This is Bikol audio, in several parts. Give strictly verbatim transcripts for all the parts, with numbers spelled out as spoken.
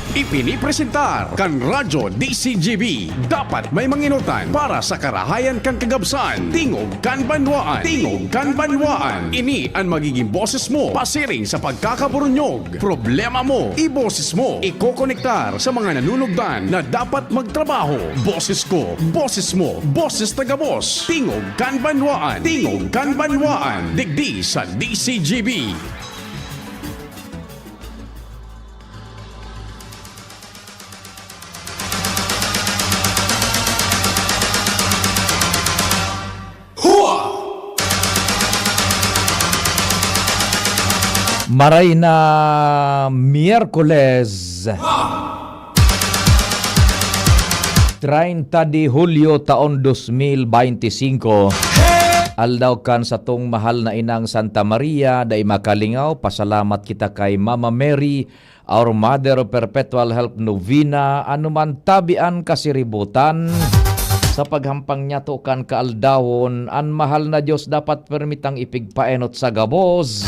Ipinipresentar kan Radyo D C G B. Dapat may manginotan para sa karahayan kan kagabsan. Tingog kan Banwaan. Tingog kan Banwaan. Ini an magiging boses mo pasiring sa pagkakaburunyog. Problema mo, iboses mo. Ikokonektar sa mga nanunugdan na dapat magtrabaho. Boses ko, boses mo, boses tagabos. Tingog kan Banwaan. Tingog kan Banwaan. Digdi sa D C G B. Hua! Maray na Miyerkules, treinta de Julio taon dos mil beintisinko, aldaw kan satong mahal na inang Santa Maria, dai makalingaw, pasalamat kita kay Mama Mary, our Mother of Perpetual Help Novena, anuman tabi an kasiributan, sa paghampang niyato kan kaaldawon, an mahal na Dios dapat permitang ipigpaenot sa gabos.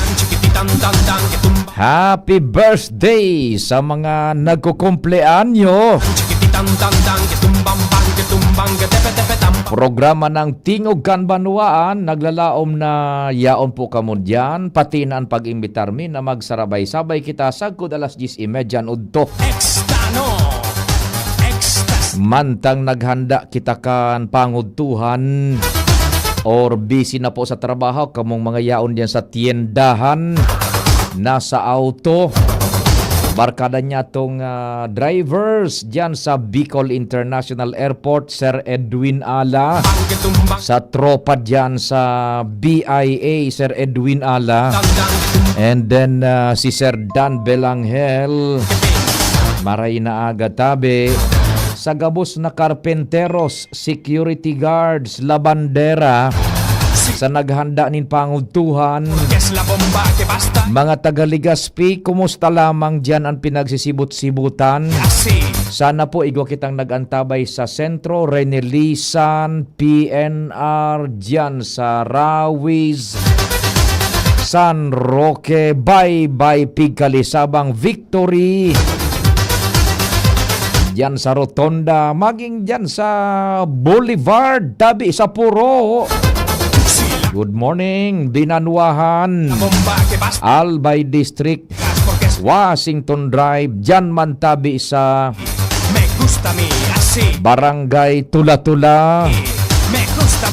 Happy birthday sa mga nagkukumpleanyo! Programa ng Tingog kan Banwaan, naglalaom na yaon po kamo diyan, pati na an pag-imbitar mi na magsarabay-sabay kita sagkod alas dyes y media an udto. Extano! Extas! Mantang naghanda kita kan pangudtuhan or busy na po sa trabaho, kamong mga yaon diyan sa tiyendahan, nasa auto, barkada niya tong, ah, drivers diyan sa Bicol International Airport, Sir Edwin Ala. Sa tropa diyan sa B I A, Sir Edwin Ala. And then, ah, si Sir Dan Belangel. Maray na aga tabi. Sa gabos na karpenteros, security guards, labandera, sa naghanda nin pangudtuhan. Mga taga Legazpi, kumusta lamang diyan an pinagsisibot-sibutan? Sana po igwa kitang nag-antabay sa sentro, Renelisan, P N R, diyan sa Rawis, San Roque, Baybay, Pigcalisabang, Victory. Diyan sa Rotonda, maging diyan sa Boulevard, tabi sa Puro. Good morning, Binanwahan. Albay District, Washington Drive, diyan man tabi sa Barangay Tula-Tula.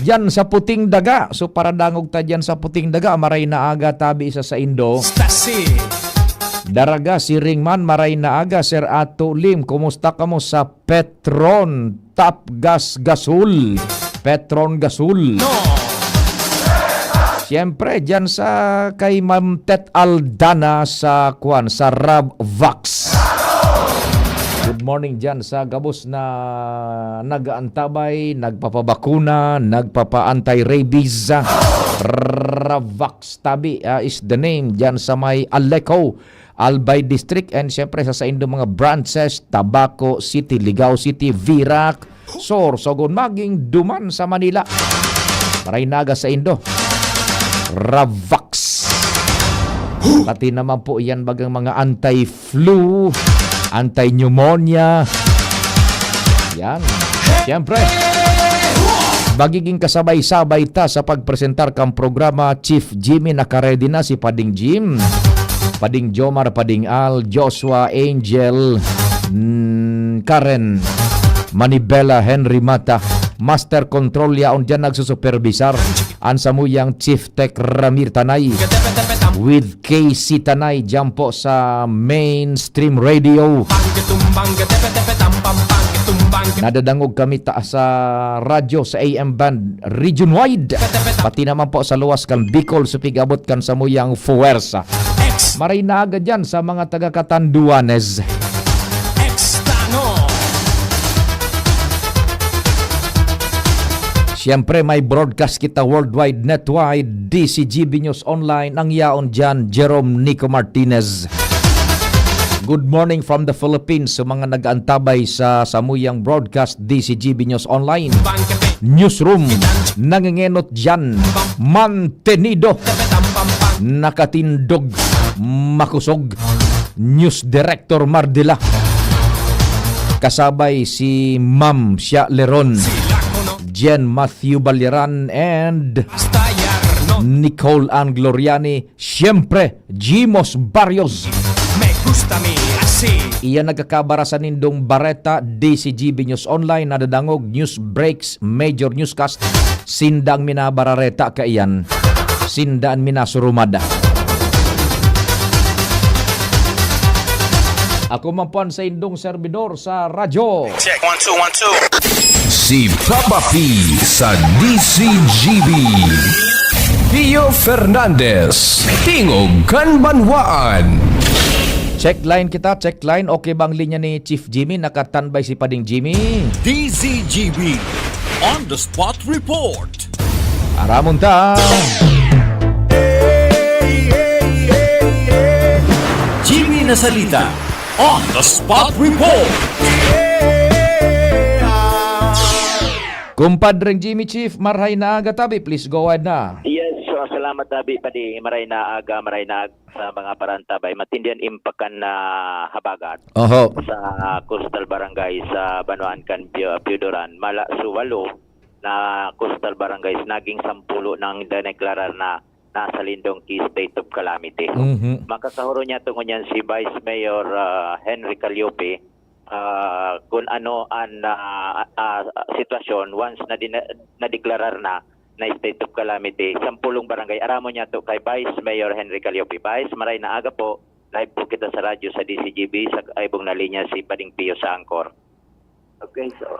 Diyan sa Puting Daga. So, paradangog ta diyan sa Puting Daga, maray na aga tabi sa saindo. Daraga, siring man, maray na aga, Sir Ato Lim. Kumusta kamo sa Petron, Top Gas, Gasol? Petron Gasol. Siyempre, diyan sa kay Ma'am Tet Aldana sa, kwan, sa Ravvax. Good morning diyan sa gabos na nag-aantabay, nagpapabakuna, nagpapa-anti-rabies. Ravvax tabi, ah, is the name diyan sa may Aleco, Albay District, and siyempre sa saindong mga branches, Tabaco City, Ligao City, Virac, Sorsogon, maging duman sa Manila. Maray na aga saindo. Ravvax. Pati naman po yan bagang mga anti-flu, anti-pneumonia. Yan. Siyempre, magiging kasabay-sabay ta sa pagpresentar kang programa. Chief Jimmy, nakaredy na si Pading Jim, Pading Jomar, Pading Al, Joshua, Angel, mm, Karen, Manibela, Henry Mata, Master Control yaon diyan nagsusupervisar. An samuyang Chief Tech Ramir Tanay with K C Tanay diyan po sa Mainstream Radio. Nadadangog kami ta sa radyo sa A M band region wide, pati naman po sa luwas kan Bicol, sa pig-abot kan samuyang fuwersa. Maray na aga diyan sa mga taga Catanduanes. Siyempre, may broadcast kita worldwide, netwide, D C G B News Online, ang yaon diyan, Jerome Nico Martinez. Good morning from the Philippines sa mga nag-aantabay sa samuyang broadcast, D C G B News Online. Newsroom, nangengenot diyan, mantenido, nakatindog, makusog. News Director Mardila. Kasabay si Ma'am Shia Leron, Jen Matthew Balyaran, and Nicole Ann Gloriani. Siyempre, Jimos Barrios. Me gusta mi así. Iyan nagkakabara sa nindong bareta, D C G B News Online, nadadangog, news breaks, major newscast. Sinda ang minabarareta kaiyan. Sinda ang minasurumada. Ako man po ang saindong serbidor sa radyo. Check, one, two, one, two. Si Papa P sa D C G B. Pio Fernandez, Tingog kan Banwaan. Check line kita, check line. Okay ba ang linya ni Chief Jimmy? Nakatanbay si Pading Jimmy. D Z G B on the spot report. Aramon ta. Jimmy Nasalita on the spot report. Kumpadreng Jimmy Chief, marhay na aga tabi. Please go ahead na. Yes, so, salamat tabi, Padi. Maray na aga, maray na aga sa mga parantabay. Matindihan impakan na habagat Oho. Sa coastal barangay sa Banwaan kan Pio- Pioduran. Mala su walo na coastal barangays, naging sampulo nang dineklarar na nasa lindong ki state of calamity. Mhm. Makakahuro niya tungod niyan si Vice Mayor ah, Henry Calliope ah, kung ano ang ah, ah, sitwasyon once na dina- nadeklarar na na state of calamity, sampulong barangay. Aramo niya to kay Vice Mayor Henry Calliope. Vice, maray na aga po. Live po kita sa radyo sa D C G B sa kaibong na linya si Pading Pio sa Angkor. Okay, so,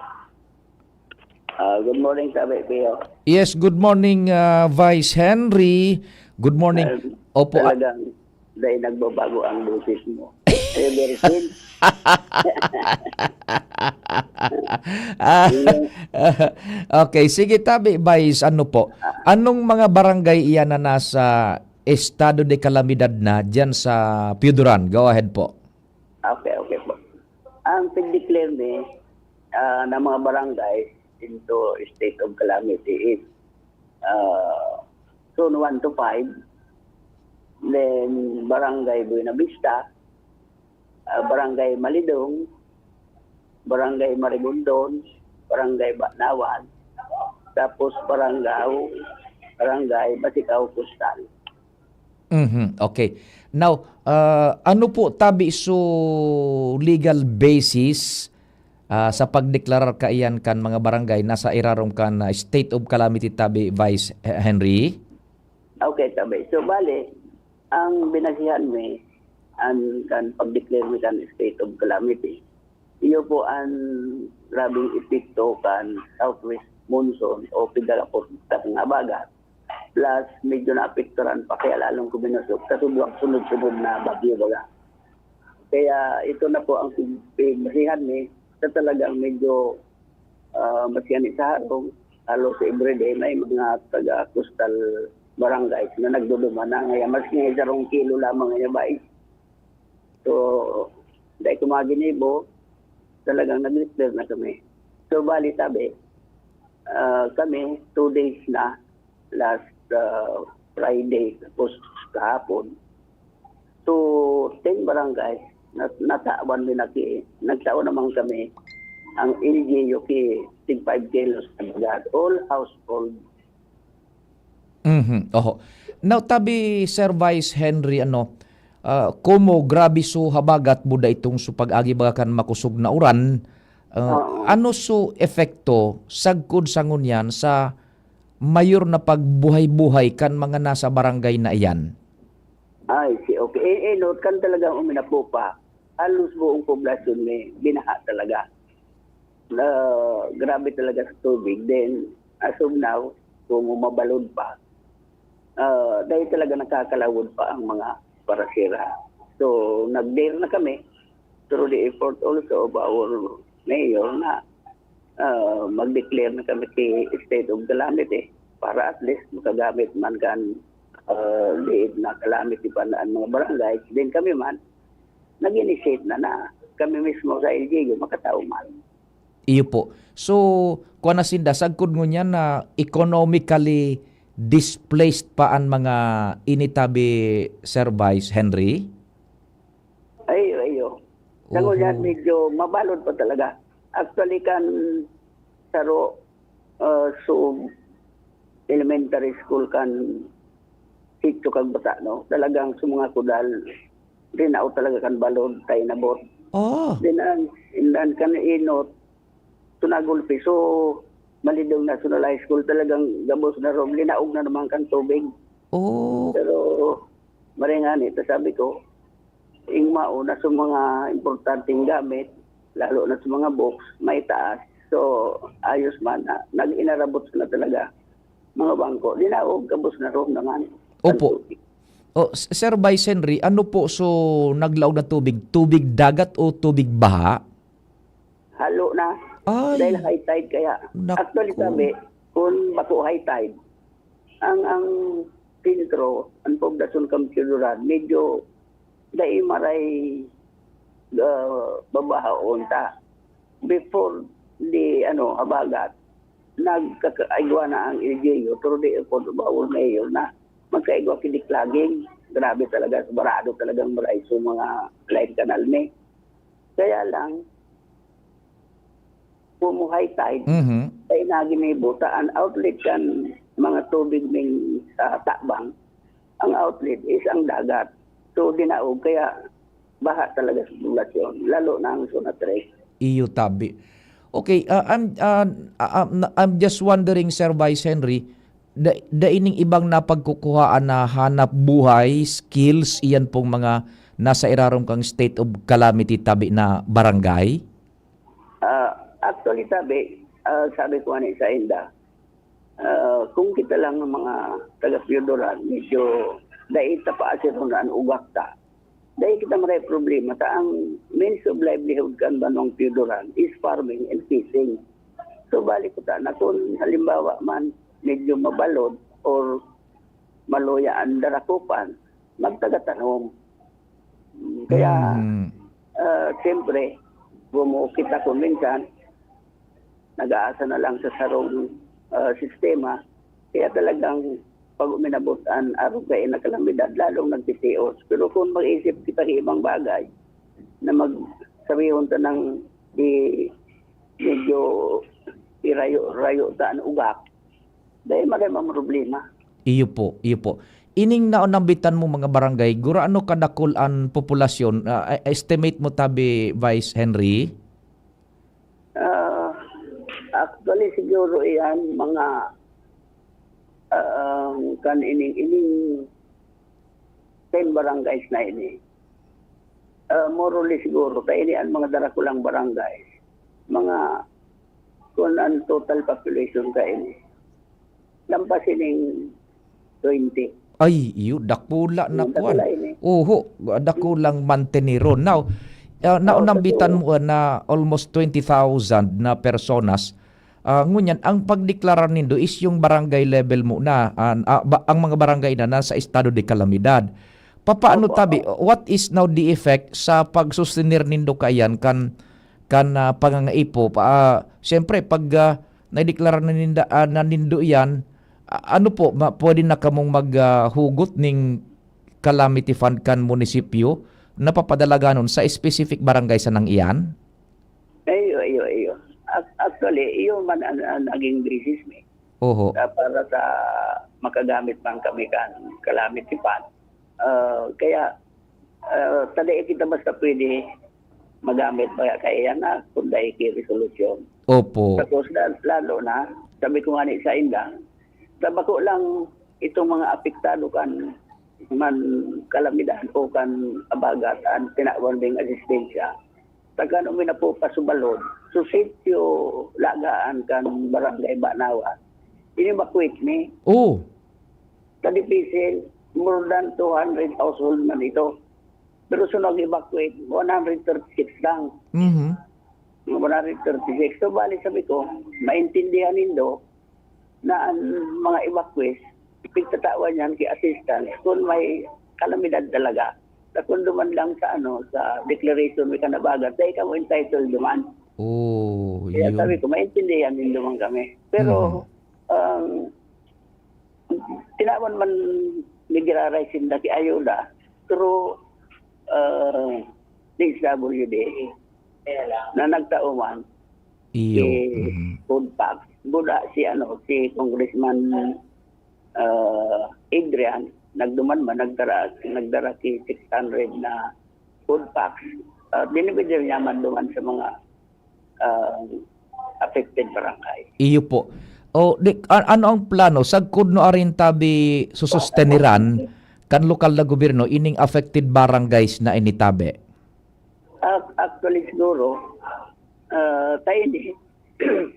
ah, good morning, Tabi Pio. Yes, good morning, ah, Vice Henry. Good morning. Um, Opo. ah, Talagang, dahil nagbabago ang boses mo. Ever since, Ah, okay, sige tabi, Vice, ano po? Anong mga barangay iyan na nasa estado de kalamidad na diyan sa Pioduran? Go ahead po. Okay, okay po. Ang pag-declare ni ah, ng mga barangay into state of calamity is ah, zone one to five, then Barangay Buena Vista, ah, Barangay Malidong, Barangay Maribondon, Barangay Banawan, tapos Barangay, Barangay Basicao Coastal. Mhm, okay. Now, ah, ano po tabi so legal basis ah, sa pagdeklarar kaiyan kan mga barangay nasa irarom kan ah, state of calamity tabi, Vice Henry? Okay, tabi. So, bali, ang binasihan mi, an kan pag-declare mi kan state of calamity, iyo po ang grabing epekto kan southwest monsoon o pigkakapot na habagat. Plus, medyo naapekturan pa, kaya lalong kuminusog. Kasunod-sunod na bagyo, baga. Kaya ito na po ang pig- pigbasihan ni sa talagang medyo ah, mas yan sa harong, halos everyday may mga taga-coastal barangays na nagduduman na ngayon. Mas nga isarong kilo lamang ngayon ba eh. So, dahil ko mga ginibo, talagang nag-declare na kami. So, bali sabi, ah, kami, two days na, last ah, Friday, tapos kahapon. So, ten barangays, na, natawan din na ki, nagtao naman kami ang L G U ki tig five kilos na bigat, all household. Mhm. Oho. Now, tabi, Sir Vice Henry, ano, ah, komo grabe so habagat buda itong so pag-agi baga kan makosog na uran, ah, Oo. Ano so epekto sagkod sa ngunyan sa mayor na pagbuhay-buhay kan mga nasa barangay na iyan? Ay, si okay. Eh, eh, no, kan talagang uminapo pa, halos buong poblasyon may binaha talaga. Na, grabe talaga sa tubig. Then, as of now, kung mabalod pa, ah, dahil talaga nakakalawod pa ang mga parasira. So, nag-dare na kami through the effort also of our mayor na ah, mag-declare na kami ki state of calamity para at least makagamit man kan ah, liit na calamity pa na ang mga barangay. Then kami man, nag-initiate na na kami mismo sa L G U makatao man. Iyo po. So, kuwan na sinda, sagkod ngunyan na economically displaced pa an mga ini tabi, Sir Vice Henry? Ayo, ayo. Sa ngunyan, Oho. medyo mabalod pa talaga. Actually, kan saro, ah, so elementary school kan sitio kag bata, no? Talagang sa mga kudal, rinao talaga kan balod, tayo nabot. Oh. Then, ang, and then, kan inot, tunagol piso, Malidong National High School, talagang gabos na ron, linaog na naman kan tubig. Oh. Pero, maringani, ta sabi ko, ing mao na sa mga importanteng gamit, lalo na sa mga books, may taas. So, ayos man, ah, nag-inarabot na talaga. Mga bangko, linaog, gabos na ron naman. Opo. Ang tubig. Oh, S-, Sir Vice Henry, ano po so naglaog na tubig? Tubig dagat o tubig baha? Halo na. Ay. Dahil high tide kaya. Naku. Actually, sabi, kung bako high tide, ang, ang sentro, ang poblasyon kan Pioduran, medyo dai maray, ah, babahaon ta. Before the, ano, habagat, nagkakaigwa na ang L G U, pero di ako bawal mayor na magkaigwa ki Diklaging. Grabe talaga, barado talagang maray sa mga line canal ni. Kaya lang, kung mo high tide, Mhm. Kaya naginibo ta an outlet kan mga tubig ning sa Tabang, ang outlet is ang dagat. So, dinaog, kaya baha talaga sa populasyon, lalo na ang zona three. Iyo tabi. Okay, ah, I'm, ah, ah, ah, na-, I'm just wondering, Sir Vice Henry, da-, dai ning ibang napagkukuhaan na hanap buhay, skills, iyan pong mga nasa irarom kang state of calamity tabi na barangay? Ah, actually, sabi, ah, sabi ko ani sa inda, ah, kung kita lang ang mga taga Pioduran, medyo dai ta pa asiron an ugak ta. Dai kita maray problema ta. Ang means of livelihood kan banwang Pioduran is farming and fishing. So, balik ko ta na kung halimbawa man, medyo mabalod or maluya an darakupan, magtaga-tanom. Mm, kaya, Mm. ah, siyempre, gumukit ako minsan, nag-aasa na lang sa sarong, ah, sistema. Kaya talagang pag uminabot an arog kain na kalamidad, lalong nagtitios. Pero kung mag-isip kita sa ibang bagay na mag-, sabihon ta ng i-, medyo irayo-rayo ta an ugak, dai maray mamroblema. Iyo po, iyo po. Ining naonambitan mo mga barangay, gurano kadakul an populasyon, ah, estimate mo tabi, Vice Henry? Ah, actually, siguro iyan, mga, ah, kan ining, ining ten barangays na ini. Ah, more or less siguro, ta ini an mga darakulang barangay. Mga, kung ang total population ka ini, lampas ining twenty. Ay, iyo, dakula na Hmm, kuwan. Dakula ini. Oho, dakulang manteneron. Now, ah, Oo, naunambitan totoo. Mo, ah, na almost twenty thousand na personas. Ah, ngunyan, ang pagdeklara nindo is yung barangay level muna. An-, ah, ba-, ang mga barangay na nasa estado de kalamidad. Papaano Opo, tabi, opo. What is now the effect sa pagsustenir nindo kaiyan kan, kan, ah, pangangaipo? Pa, ah, siyempre, pag, ah, naideklara na ninda, ah, na nindo iyan, a-, ano po, ma-, pwede na kamong mag, ah, hugot ning calamity fund kan munisipyo na papadalaganon sa specific barangay sanang iyan? Iyo, iyo, iyo. Ac-, actually, iyo man an, an naging basis mi. Oho. Ah, para sa makagamit man kami kan calamity fund. Ah, kaya, ah, ta dai kita basta pwede magamit, kaya, kaya na kung dai ki resolusyon. Opo. Tapos, la-, lalo na, sabi ko nga ni sa inda, sa bako lang itong mga apektado kan man kalamidad o kan abagat an tinawan ding asistensya. Tagan umi na po pasubalod, so sitio lagaan kan Barangay Banawan. Ini-evacuate mi. Oh. Sa dipisil, more than two hundred household man ito. Pero sa nag-evacuate, one hundred thirty-six lang. Mhm. Mga one hundred thirty-six. So, bali sabi ko, maintindihan nindo na ang mga evacuees, pigtatawan yan ki assistance kung may kalamidad talaga. Sa kung duman lang sa, ano, sa declaration may kanabagan, sa ikaw entitled duman. Oh, Kaya yun. Sabi ko, maintindihan nindo man kami. Pero, Mhm. ang tinawan man ni giraray sinda ki ayuda, pero, ah, D S W D na nagtao man Iyo. si Mhm. Food Pack. Buda si, ano, si Congressman, ah, Adrian, nagduman man, nagdara, nagdara ki six hundred na food packs. Ah, dinibidil niya man duman sa mga, ah, affected barangay. Iyo po. O, di, a-, ano ang plano? Sagkod no arin tabi sususteniran kan lokal na gobyerno ining affected barangays na ini tabi? Ac-, actually, siguro, ah, tayo ni,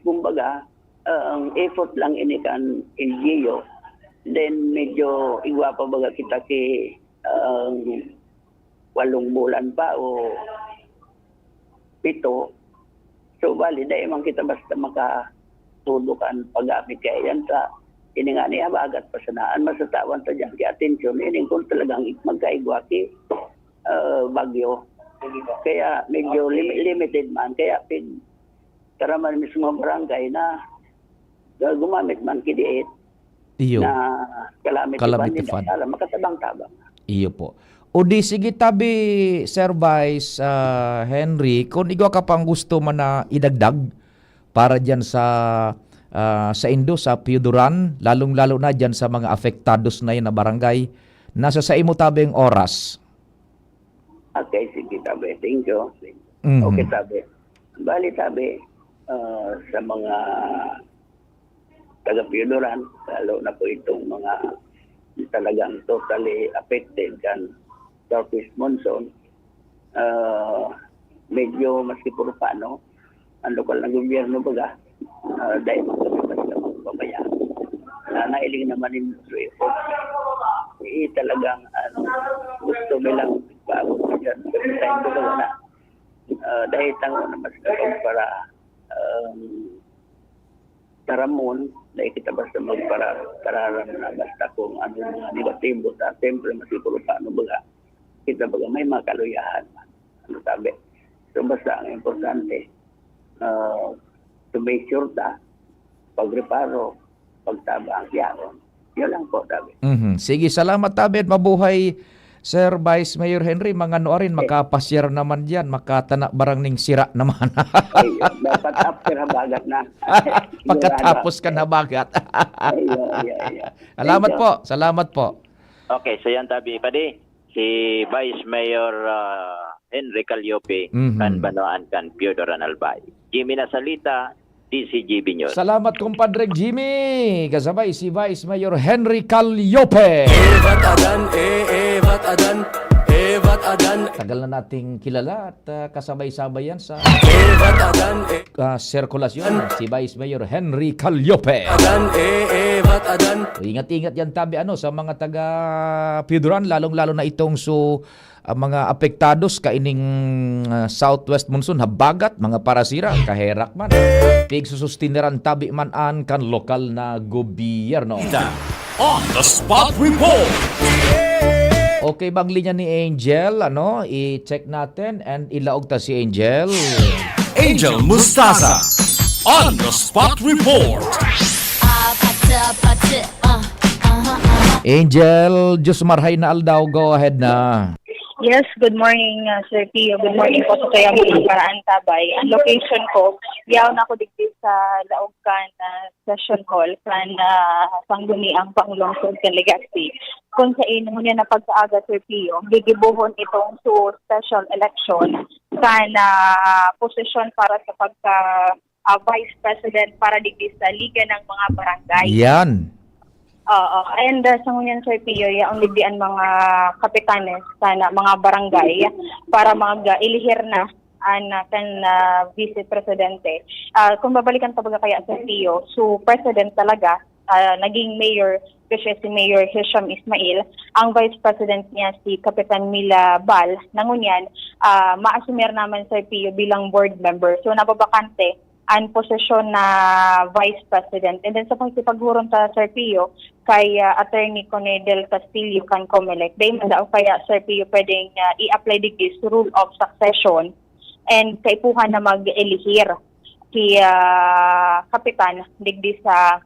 kumbaga, ah, ang effort lang ini kan L G U. Then, medyo igwa pa baga kita ki, ah, walong bulan pa o pito. So, bali, dai man kita basta makatudo kan paggamit kaya yan sa ini nga ni habagat pa sana. An masatawan ta diyan ki atensyon, ini kung talagang magkaigwa ki, ah, bagyo. Kaya medyo limi-, limited man. Kaya pig-, tara man mismo ang barangay na, na gumamit man ki diit Iyo. na calamity Calamity fund fund. para makatabang-tabang. Iyo po. O di sige tabi, Sir Vice, ah, Henry, kung igwa ka pang gusto man na idagdag para diyan sa, ah, sa indo, sa Pioduran, lalong-lalo na diyan sa mga afektados na yan na barangay, nasa sa imo tabi ang oras. Okay, sige, tabi. Thank you. Mhm. Okay, tabi. Bali, tabi, ah, sa mga taga Pioduran, lalo na po itong mga talagang totally affected kan Southwest Monsoon, ah, medyo maski puro paano, ang lokal na gobyerno baga, ah, dahil mga basta magpabayaan. Nangailing naman yung effort. Eh, talagang, ano, gusto nilang paabot dyan. Sa time ko baga na, ah, dahil tango naman sa para, um, taramon, dahil kita basta magpara-, pararam na basta kung ano yung mga negatibo, ta, siyempre, mas siguro paano baga, kita baga may mga kaluyahan man. Ano sabi? So, basta ang importante, ah, to make sure ta, pagreparo, pagtabang, yaon. Yun lang po, tabi. Mhm. Sige, salamat, tabi, at mabuhay, Sir Vice Mayor Henry. Mga ano rin, Eh. makapasyar naman diyan, makatana barang ning sira naman. Ay, dapat after habagat na. Pagkatapos Sigurado. kan habagat. Ay, yeah, yeah, yeah. Salamat Thank you. po, salamat po. Okay, so yan, tabi, padi. Si Vice Mayor, ah, Henry Calliope, Mhm. kan Banwaan kan Pioduran, Albay. Jimmy Nasalita, D C G B News. Salamat, Compadre Jimmy. Kasabay si Vice Mayor Henry Calliope. Evat adan, eh, evat adan, evat adan. Tagal na nating kilala at, ah, kasabay-sabay yan sa, Evat adan, eh. ah, sirkulasyon. Si Vice Mayor Henry Calliope. Adan, eh, evat adan. So, ingat-ingat yan, tabi, ano, sa mga taga Pioduran, lalong-lalo na itong su-, ang mga apektados kaining, ah, southwest monsoon, habagat, mga parasira, kaherak man. Pigsusustiniran tabi man an kan lokal na gobyerno. On the spot report. Okay, bang linya ni Angel? Ano, i-check natin and ilaog ta si Angel. Angel Mustaza. On the spot report. Angel, Diyos marhay na aldaw, go ahead na. Yes, good morning, uh, Sir Pio. Good morning po sa Kayang Paraan Tabay. Ang location ko, yaon ako digdi sa Laog kan, uh, Session Hall kan, uh, Sangguniang Pangulong Sud kan Legazpi. Kung sa inyo niya na pagkaaga, Sir Pio, gigibuhon itong su special election kan, uh, posisyon para sa pagka, uh, Vice President para digdi sa Liga ng mga Barangay. Yan. Oo. And, uh, sa ngunyan, Sir Pio, yaon digdi an mga kapitanes sa na, mga barangay para mag, uh, ilihir na an, uh, kan, uh, Vice Presidente. Uh, kung babalikan ta baga kaya, Sir Pio, so President talaga, uh, naging mayor, which is si Mayor Hisham Ismail, ang Vice President niya si Kapitan Mila Bal, na ngunyan, uh, maasumir naman, Sir Pio, bilang board member. So, nababakante an posisyon na Vice President. And then sa pakikipaghuron ta, Sir Pio, kay, ah, Attorney Connie Del Castillo kan Comelec, dai man daw kaya, Sir Pio, pwedeng, ah, i-apply digdi sa rule of succession and kaipuhan na mag-elihir si, ah, Kapitan digdi sa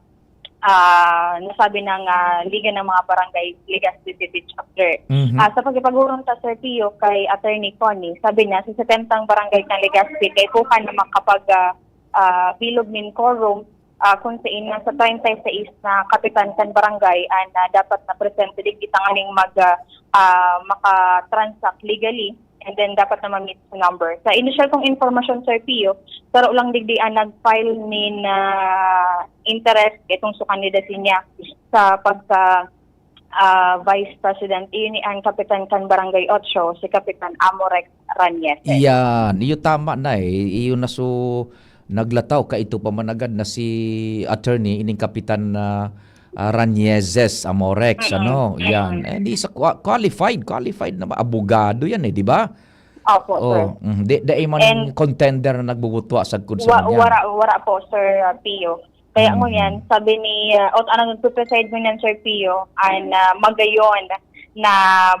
ah, nasabi ng, ah, Liga ng mga Barangay Legazpi City Chapter. Mhm. Ah, sa pagkipag-urong ta, Sir Pio, kay Attorney Connie, sabi niya, sa setentang barangay ng Legazpi, kaipuhan na makapag, ah, ah, bilog nin quorum, ah, kung sa ina sa treinta y seis na kapitan kan barangay, ah, na dapat na presente digdi tanganing mag, ah, ah, maka-transact legally, and then dapat na ma-meet sa number. Sa initial kong informasyon, Sir Pio, saro lang digdi ang nag-file nin, ah, interest itong sa candidacy niya sa pagka, ah, Vice President. Iyon ni ang kapitan kan Barangay Ocho, si Kapitan Amorex Ranyeses. Iyan, iyo tama na eh. Iyo na so naglataw ka ito pa managad na si attorney ining kapitan na, ah, Ranyeses Amorex, Mm-mm. ano, Mm-mm. Yan. Eh, di sa qua-, qualified, qualified na ba? Abogado yan eh, di ba? Opo, sir. Oh, mm, di, di man And contender na nagbubutwa sa kun sa Wa-, mga wara, wara po, Sir, ah, Pio. Kaya Mm. ngunyan, sabi ni, ah, ot-, ano, nagpe-preside ngunyan, Sir Pio, an, ah, magayon na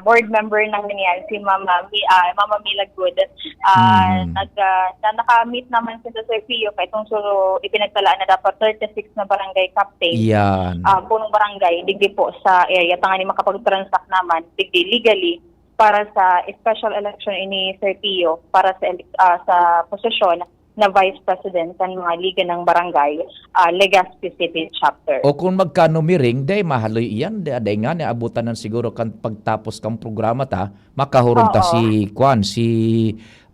board member na ngunyan, si Mama Mi-, ah, Mama Mila Good. Ah, Mm. nag, ah, na, naka-meet naman sila, Sir Pio, kay itong suro, ipinagtalaan na dapat thirty-six na barangay captain. Yan. Ah, punong barangay, digdi po sa area, tanganing makapag-transact naman, digdi legally, para sa special election ini, Sir Pio, para sa elec-, ah, sa posisyon na Vice President kan mga Liga ng Barangay, ah, Legazpi City Chapter. O kung magkano miring, day mahaloy iyan, day, day nga, niabutan ng siguro kan pagtapos kang programa ta, makahurong ta Oo. si, kwan, si,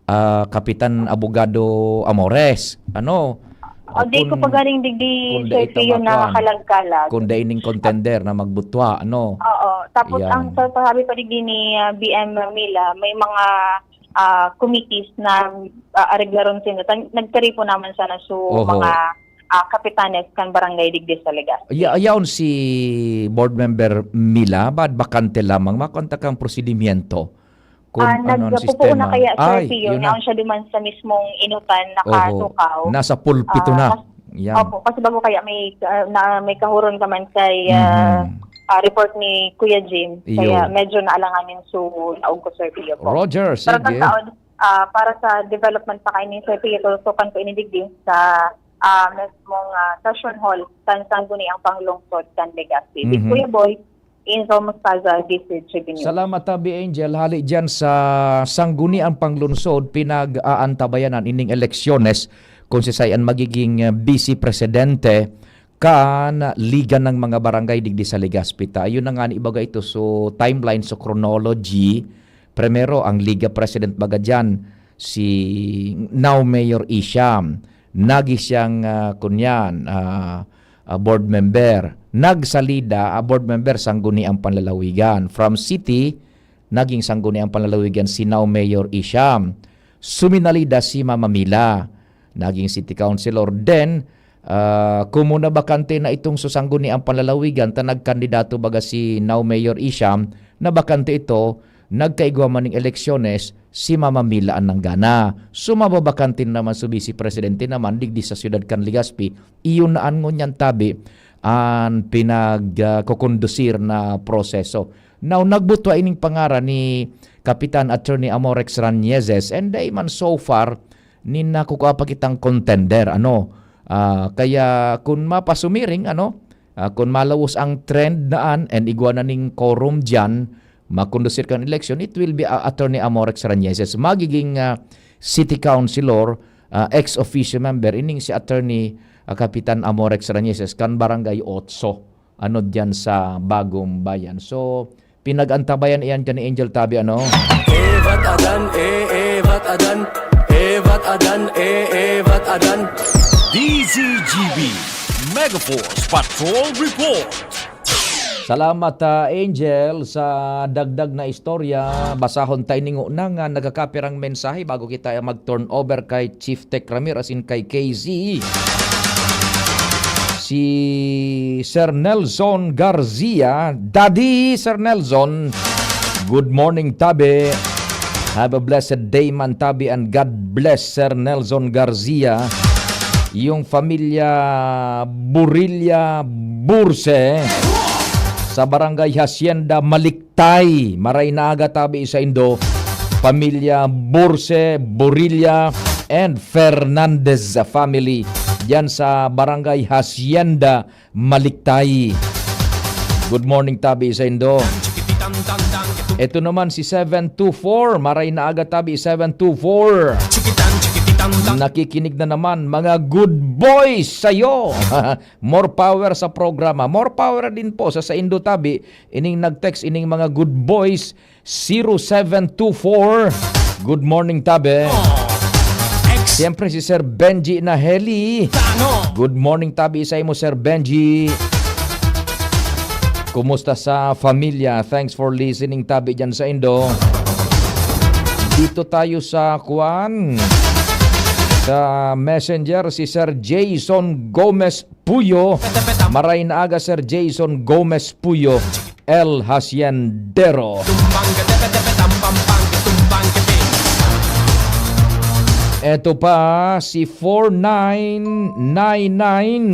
ah, Kapitan Abogado Amores. Ano? O, di ko Kung, pa garing digdi, kung Sir dai ta Pio, makwan, nakakalagkalag. Kung dai ning contender na magbutwa, ano? Oo. Tapos Yan. ang sa-, sabi pa digdi ni, ah, B M Mila, may mga, ah, committees na, ah, areglaron sinda. Tan-, nagtiripo naman sana so Oho. mga, ah, kapitanes kan barangay digdi sa Legazpi. Ya-, yaon si Board Member Mila, bad bakante lamang, makonta kang prosedimiento. Kung Ah, ano ang nagpupuon na sistema. kaya, Sir Ay, Pio, yun na. yaon siya duman sa mismong inutan, Oho. nakatukaw. Nasa pulpito Ah, na. kas-, Yan. opo, kasi bago kaya may, ah, na, may kahuron ka man kay, ah, Mhm. ah, report ni Kuya Jim. Iyo. Kaya medyo naalanganin so laog ko, Sir Pio, po. Roger, Pero sige. sa taon, ah, para sa development pa kayo ni Sir Pio, tutukan ko ini digdi sa, ah, mismong, ah, session hall, sa Sangguniang Panglungsod kan Legazpi. With Mhm. Kuya Boy, Angel Mostaza, D C G B News. Salamat, Tabi Angel. Hali dyan sa Sangguniang Panglungsod, pinag-aantabayanan ining eleksyones kung si Sayan magiging, eh, vice presidente kan Liga ng mga Barangay digdi sa Legazpi ta. Ayun na nga ni ibaga ito. So, timeline, so chronology, primero, ang Liga President baga dyan, si now Mayor Isham. Nagi siyang, ah, kunyan, ah, ah, board member. Nagsalida, ah, board member, Sangguniang Panlalawigan. From city, naging Sangguniang Panlalawigan si now Mayor Isham. Suminalida si Mama Mila, naging city councilor. Then, ah, kung muna bakante na itong sa Sangguniang Panlalawigan, ta nagkandidato baga si now Mayor Isham, na bakante ito, nagkaigwa man ning eleksyones, si Mama Mila an nanggana. So, mababakante naman so vice presidente naman, digdi sa siyudad kan Legazpi, iyon na an ngunyan tabi, an pinag, ah, kokondusir na proseso. Now, nagbutwa ining pangaran ni Kapitan Attorney Amorex Ranieses, and dai man so far nin nakukua pa kitang contender, ano. Ah, kaya kun mapasumiring, ano, ah, kun malawos ang trend na an, and igwa na ning quorum diyan, makondusir kan eleksyon, it will be, ah, Attorney Amorex Ranieses. Magiging, ah, city councilor, ah, ex officio member, ining si Attorney, ah, Kapitan Amorex Ranieses, kan Barangay Otso, ano, diyan sa Bagong Bayan. So, pinag-antabayan iyan kan ni Angel Tabi, ano? Evat adan, e, evat adan, evat adan, e, evat adan. D Z G B, Megaforce Patrol Report. Salamat, ah, Angel, sa dagdag na istorya. Basahon tayo ning una nga nagkakapirang mensahe bago kita mag-turn over kay Chief Tech Ramir asin kay K Z. Si Sir Nelson Garcia, Daddy Sir Nelson, good morning, Tabi. Have a blessed day man, Tabi, and God bless, Sir Nelson Garcia. Yung pamilya Burilla Burse sa Barangay Hacienda Maliktay. Maray na aga, Tabi, sa indo. Pamilya Burse, Burilla, and Fernandez family. diyan sa Barangay Hacienda, Maliktay. Good morning, tabi saindo. Ito naman si seven two four. Maray na aga, tabi seven two four. Nakikinig na naman, mga good boys sa'yo. More power sa programa. More power din po sa saindo, tabi. Ining nag-text, ining mga good boys, zero seven two four. Good morning, tabi. Siyempre, si Sir Benji Naheli. Good morning, tabi sa imo, Sir Benji. Kumusta sa familia? Thanks for listening, tabi dyan saindo. Dito tayo sa kuan. Sa Messenger, si Sir Jason Gomez Puyo. Maray na aga, Sir Jason Gomez Puyo, El Haciendero. Eto pa, si four nine nine nine.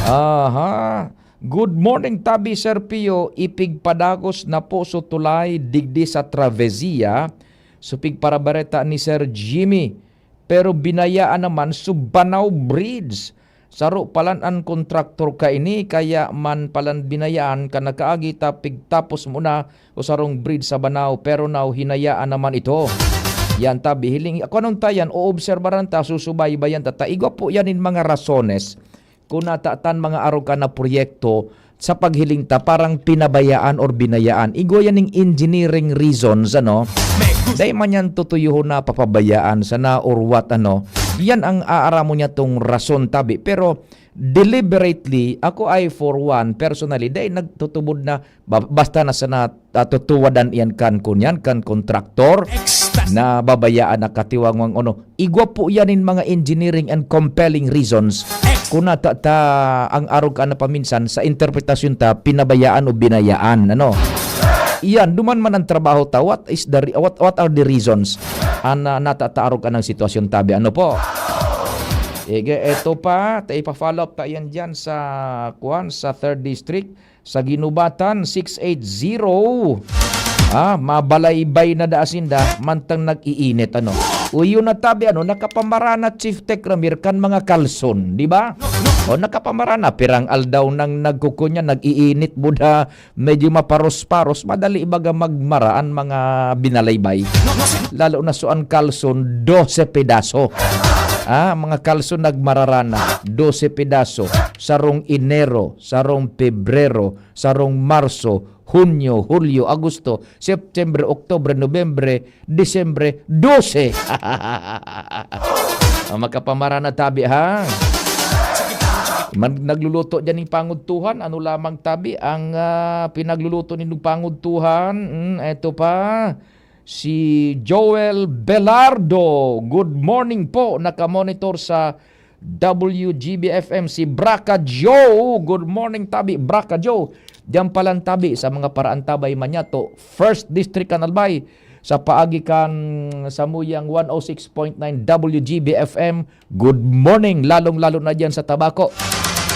Aha. Good morning, tabi, Sir Pio. Ipigpadagos na po so tulay digdi sa Travesia. So, pigparabareta ni Sir Jimmy. Pero binayaan naman so Banao Bridge. Saro palan an kontraktor kaini, kaya man palan binayaan kan nakaagi ta pigtapos muna o sarong bridge sa Banao, pero now hinayaan naman ito. Yan ta, bihiling, ako anong ta yan, oobserbaran ta, susubaybayan ta, ta. Igwa po yan in mga rasones. Kung natatan mga arog ka na proyekto, sa paghiling ta, parang pinabayaan or binayaan. Igwa yan ning engineering reasons, ano? Dai man yan tutuyohon na papabayaan sana or what, ano? Yan ang aaramo niya tong rason, tabi. Pero deliberately, ako ay for one, personally, dai nagtutubod na ba-, basta na sana, ah, tutuwadan iyan kan kunyan, kan kontraktor na babayaan na katiwangwang, ano. Igwa po yan in mga engineering and compelling reasons. Kung nata-, ta, ang arog ka na paminsan sa interpretasyon ta, pinabayaan o binayaan, ano. Iyan, duman man ang trabaho ta, what is the re-, what, what are the reasons? An, ah, natataarog ka ng sitwasyon, tabi, ano po? Sige, eto pa, ta ipa-follow up ta yan dyan sa, kuwan, sa third district, sa Ginubatan, six eight zero. Ah, mabalaybay na daa sinda, mantang nag-iinit, ano. O, yun na tabi, ano, nakapamarana, Chief Tech Ramir, kan mga kalson, di ba? O, nakapamarana, pirang aldaw nang nagkukunya, nag-iinit, buda, medyo maparos-paros, madali baga magmara an mga binalaybay. Lalo na so an kalson, dose pedaso. Ah, mga kalson nagmararana, dose pedaso. Sarong Enero, sarong Pebrero, sarong Marso, Hunyo, Hulyo, Agosto, September, Oktubre, Nobyembre, Disyembre, dose. Ang makapamarana tabi, ha? Man, nagluluto dyan yung pangudtuhan. Ano lamang tabi ang, ah, pinagluluto ninyong pangudtuhan? Hmm, eto pa. Si Joel Belardo. Good morning po. Nakamonitor sa W G B F M. Si Braka Joe. Good morning, tabi, Braka Joe. Diyan palan tabi sa mga paraan tabay manyato. First District kan Albay. Sa paagi kan samuyang one oh six point nine W G B F M. Good morning, lalong-lalo na diyan sa Tabaco.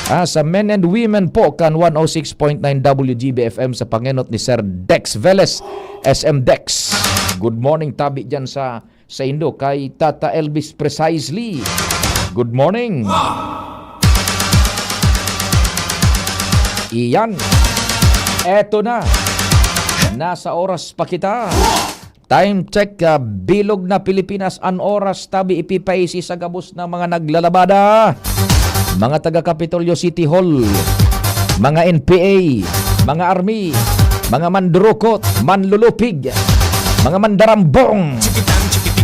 Ah, sa men and women po kan one oh six point nine W G B F M sa pangenot ni Sir Dex Veles, S M Dex. Good morning, tabi diyan sa, sa indo kay Tata Elvis Precisely. Good morning. Iyan. Eto na. Nasa oras pa kita. Time check, ah, bilog na Pilipinas, an oras tabi ipipaisi sa gabos na mga naglalabada. Mga taga Kapitolyo City Hall, mga N P A, mga army, mga mandurukot, manlulupig, mga mandarambong,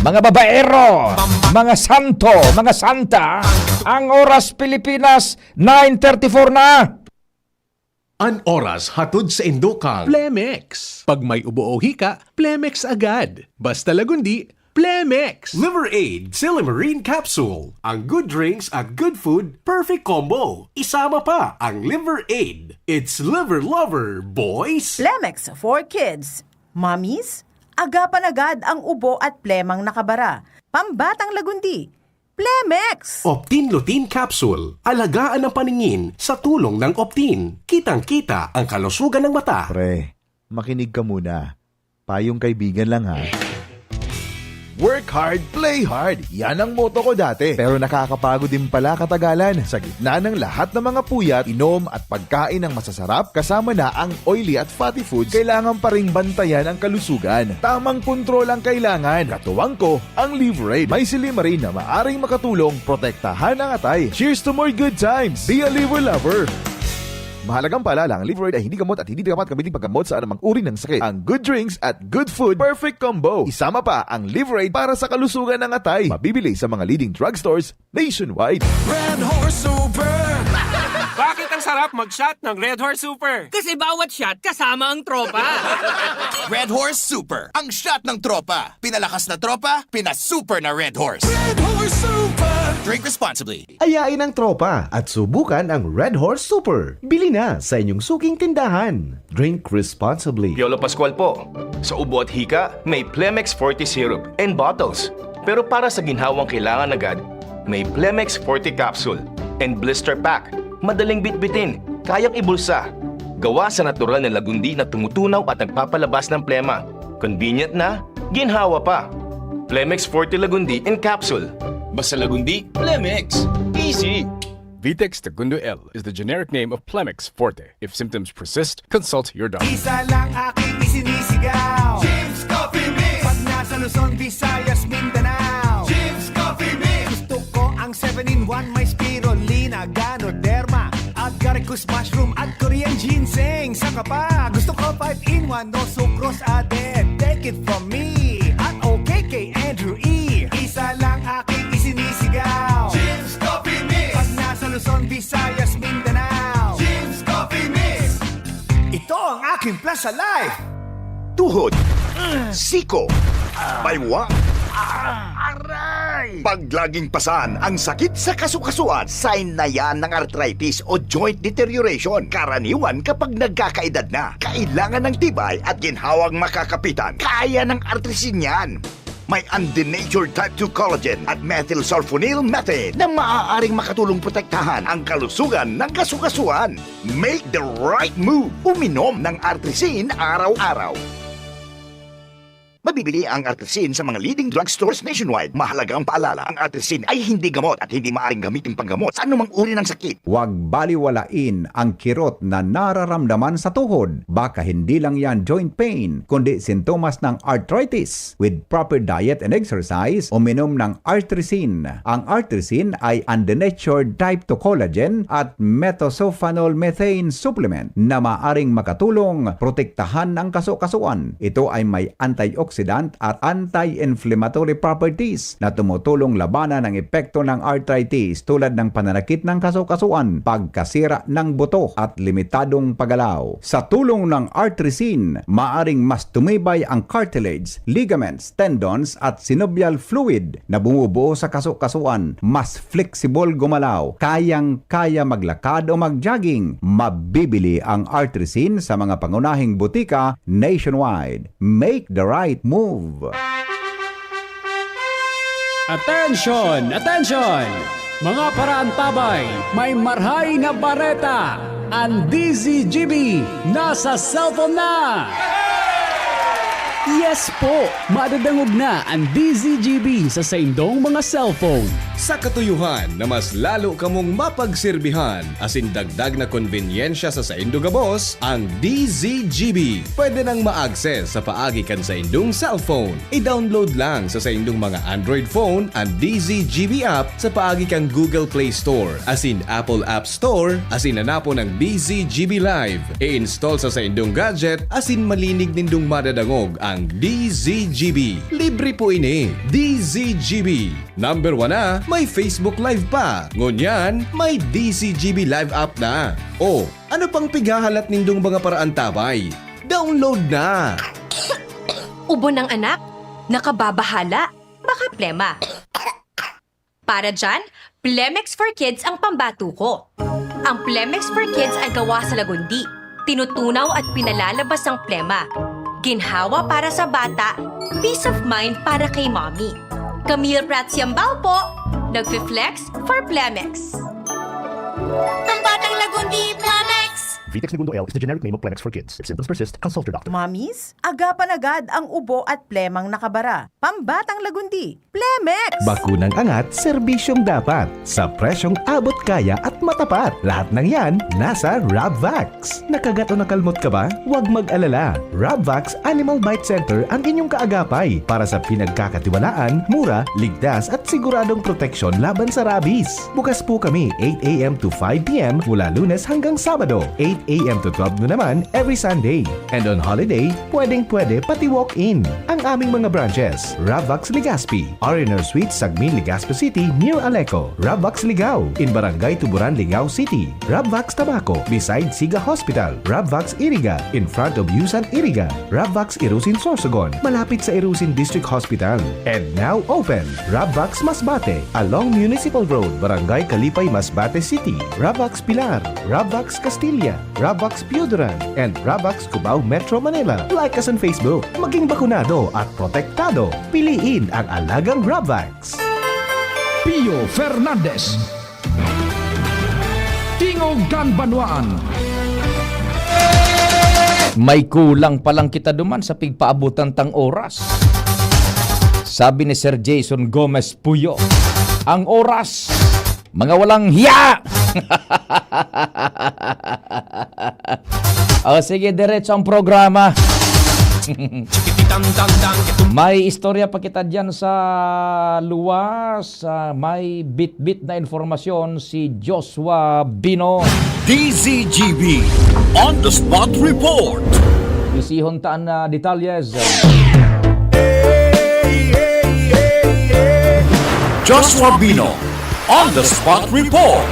mga babaero, mga santo, mga santa. Ang oras Pilipinas, nine thirty-four na. An oras hatod sa indo kan Plemex. Pag may ubo o hika, Plemex agad. Basta Lagundi, Plemex! Liver Aid Silymarin Capsule. Ang good drinks at good food, perfect combo. Isama pa ang Liver Aid. It's Liver Lover, boys! Plemex for kids. Mommies, agapan agad ang ubo at plemang nakabara. Pambatang Lagundi, Plemex! Optin Lutein Capsule. Alagaan ang paningin sa tulong ng Optin. Kitang-kita ang kalusugan ng mata. Pre, makinig ka muna. Payong kaibigan lang, ha. Work hard, play hard. Yan ang motto ko dati. Pero nakakapagod din pala katagalan. Sa gitna ng lahat ng mga puyat, inom at pagkain ng masasarap, kasama na ang oily at fatty foods, kailangan pa ring bantayan ang kalusugan. Tamang kontrol ang kailangan. Katuwang ko, ang Liverade. May silymarin na maaring makatulong protektahan ang atay. Cheers to more good times! Be a Liver Lover! Mahalagang paalala, ang Liverade ay hindi gamot at hindi dapat gamitin paggamot sa anumang uri ng sakit. Ang good drinks at good food, perfect combo. Isama pa ang Liverade para sa kalusugan ng atay. Mabibili sa mga leading drugstores nationwide. Red Horse Super! Bakit ang sarap mag-shot ng Red Horse Super? Kasi bawat shot kasama ang tropa. Red Horse Super, ang shot ng tropa. Pinalakas na tropa, pinasuper na Red Horse. Red Horse Super! Drink responsibly. Ayain ang tropa at subukan ang Red Horse Super. Bili na sa inyong suking tindahan. Drink responsibly. Piolo Pascual po. Sa ubo at hika, may Plemex Forte Syrup and Bottles. Pero para sa ginhawang kailangan agad, may Plemex Forte Capsule and Blister Pack. Madaling bitbitin, kayang ibulsa. Gawa sa natural na lagundi na tumutunaw at nagpapalabas ng plema. Convenient na, ginhawa pa. Plemex Forte Lagundi in Capsule. Basta Lagundi, Plemex. Easy! Vitex Tagundo L is the generic name of Plemex Forte. If symptoms persist, consult your doctor. Isa lang aking isinisigaw, James Coffee Mix. Pag nasa Luzon, Visayas, Mindanao, James Coffee Mix. Gusto ko ang seven-in-one, may spirulina, ganoderma, agaricus mushroom at Korean ginseng. Saka pa, gusto ko five-in-one, no sucrose added. Take it from me at okay kay Andrew E. Isa lang aking isinisigaw, James Coffee Mix. Pag nasa Luzon, Visayas, Mindanao, James Coffee Mix. Ito ang aking Plaza Life. Tuhod, siko, baywang, aray! Pag laging pasan ang sakit sa kasukasuan, sign na yan ng arthritis o joint deterioration. Karaniwan kapag nagkakaedad na, kailangan ng tibay at ginhawang makakapitan. Kaya ng Artrisin yan. May undenatured type two collagen at methylsulfonyl methane na maaaring makatulong protektahan ang kalusugan ng kasukasuan. Make the right move! Uminom ng Artrisin araw-araw. Mabibili ang Artrisin sa mga leading drugstores nationwide. Mahalagang paalala, ang Artrisin ay hindi gamot at hindi maaring gamitin panggamot sa anumang uri ng sakit. Huwag baliwalain ang kirot na nararamdaman sa tuhod. Baka hindi lang yan joint pain, kundi sintomas ng arthritis. With proper diet and exercise, uminom ng Artrisin. Ang Artrisin ay undenatured type two collagen at methylsulfonyl methane supplement na maaring makatulong protektahan ang kasukasuan. Ito ay may antioxidant at anti-inflammatory properties na tumutulong labanan ang epekto ng arthritis tulad ng pananakit ng kasukasuan, pagkasira ng buto at limitadong paggalaw. Sa tulong ng Artrisin, maaring mas tumibay ang cartilage, ligaments, tendons at synovial fluid na bumubuo sa kasukasuan, mas flexible gumalaw, kayang-kaya maglakad o mag-jogging. Mabibili ang Artrisin sa mga pangunahing butika nationwide. Make the right move! Attention! Attention! Mga paraantabay, may marhay na bareta! Ang D Z G B nasa cellphone na! Yes po! Madadangog na ang D Z G B sa saindong mga cellphone. Sa katuyohan na mas lalo kamong mapagserbihan asin dagdag na konbenyensya sa saindo gabos, ang D Z G B pwede nang ma-access sa paagi kan saindong cellphone. I-download lang sa saindong mga Android phone an D Z G B app sa paagi kan Google Play Store asin Apple App Store asin hanapon ang D Z G B Live. I-install sa saindong gadget asin malinig nindong madadangog ang D Z G B. Libre po ini. D Z G B. Number one na, may Facebook Live pa. Ngunyan, may D Z G B Live app na. O, ano pang pighahalat nindong mga paraantabay? Download na! Ubo ng anak? Nakababahala? Baka plema. Para dyan, Plemex for Kids ang pambato ko. Ang Plemex for Kids ay gawa sa lagundi. Tinutunaw at pinalalabas ang plema. Ginhawa para sa bata, peace of mind para kay mommy. Camille Prats Yambao po, nagfi-flex for Plemex. Ang batang lagundi, Plemex! Vitex Negundo L is the generic name of Plemex for kids. If symptoms persist, consult your doctor. Mamis, agapan agad ang ubo at plemang nakabara. Pambatang lagundi, Plemex! Bakunang angat, serbisyong dapat. Sa presyong abot kaya at matapat. Lahat ng yan, nasa Rabvax. Nakagat o nakalmot ka ba? Huwag mag-alala. Rabvax Animal Bite Center ang inyong kaagapay para sa pinagkakatiwalaan, mura, ligtas at siguradong proteksyon laban sa rabies. Bukas po kami eight a m to five p m mula Lunes hanggang Sabado, eight a m to twelve noon naman every Sunday. And on holiday, pwedeng-pwede pati walk-in. Ang aming mga branches, Rabvax Legazpi, R and R Suite, Sagmin, Legazpi City, near Aleco, Rabvax Ligao, in Barangay Tuburan, Ligao City, Rabvax Tabaco, beside Siga Hospital, Rabvax Iriga, in front of Yusan Iriga, Rabvax Irusin Sorsogon, malapit sa Irusin District Hospital. And now open, Rabvax Masbate, along Municipal Road, Barangay Kalipay, Masbate City, Rabvax Pilar, Rabvax Castilla, Rabvax Pioduran, and Rabvax Cubao, Metro Manila. Like us on Facebook. Maging bakunado at protektado. Piliin ang alagang Rabvax. Pio Fernandez. Tingog kan Banwaan. May kulang pa lang kita duman sa pigpaabutan tang oras. Sabi ni Sir Jason Gomez Puyo, ang oras, mga walang hiya! O sige, diretso ang programa. May istorya pa kita dyan sa luwas. Ah, may bitbit na informasyon si Joshua Bino. D Z G B On the Spot Report. Isihon ta an, ah, detalyes. Joshua Bino On the Spot Report.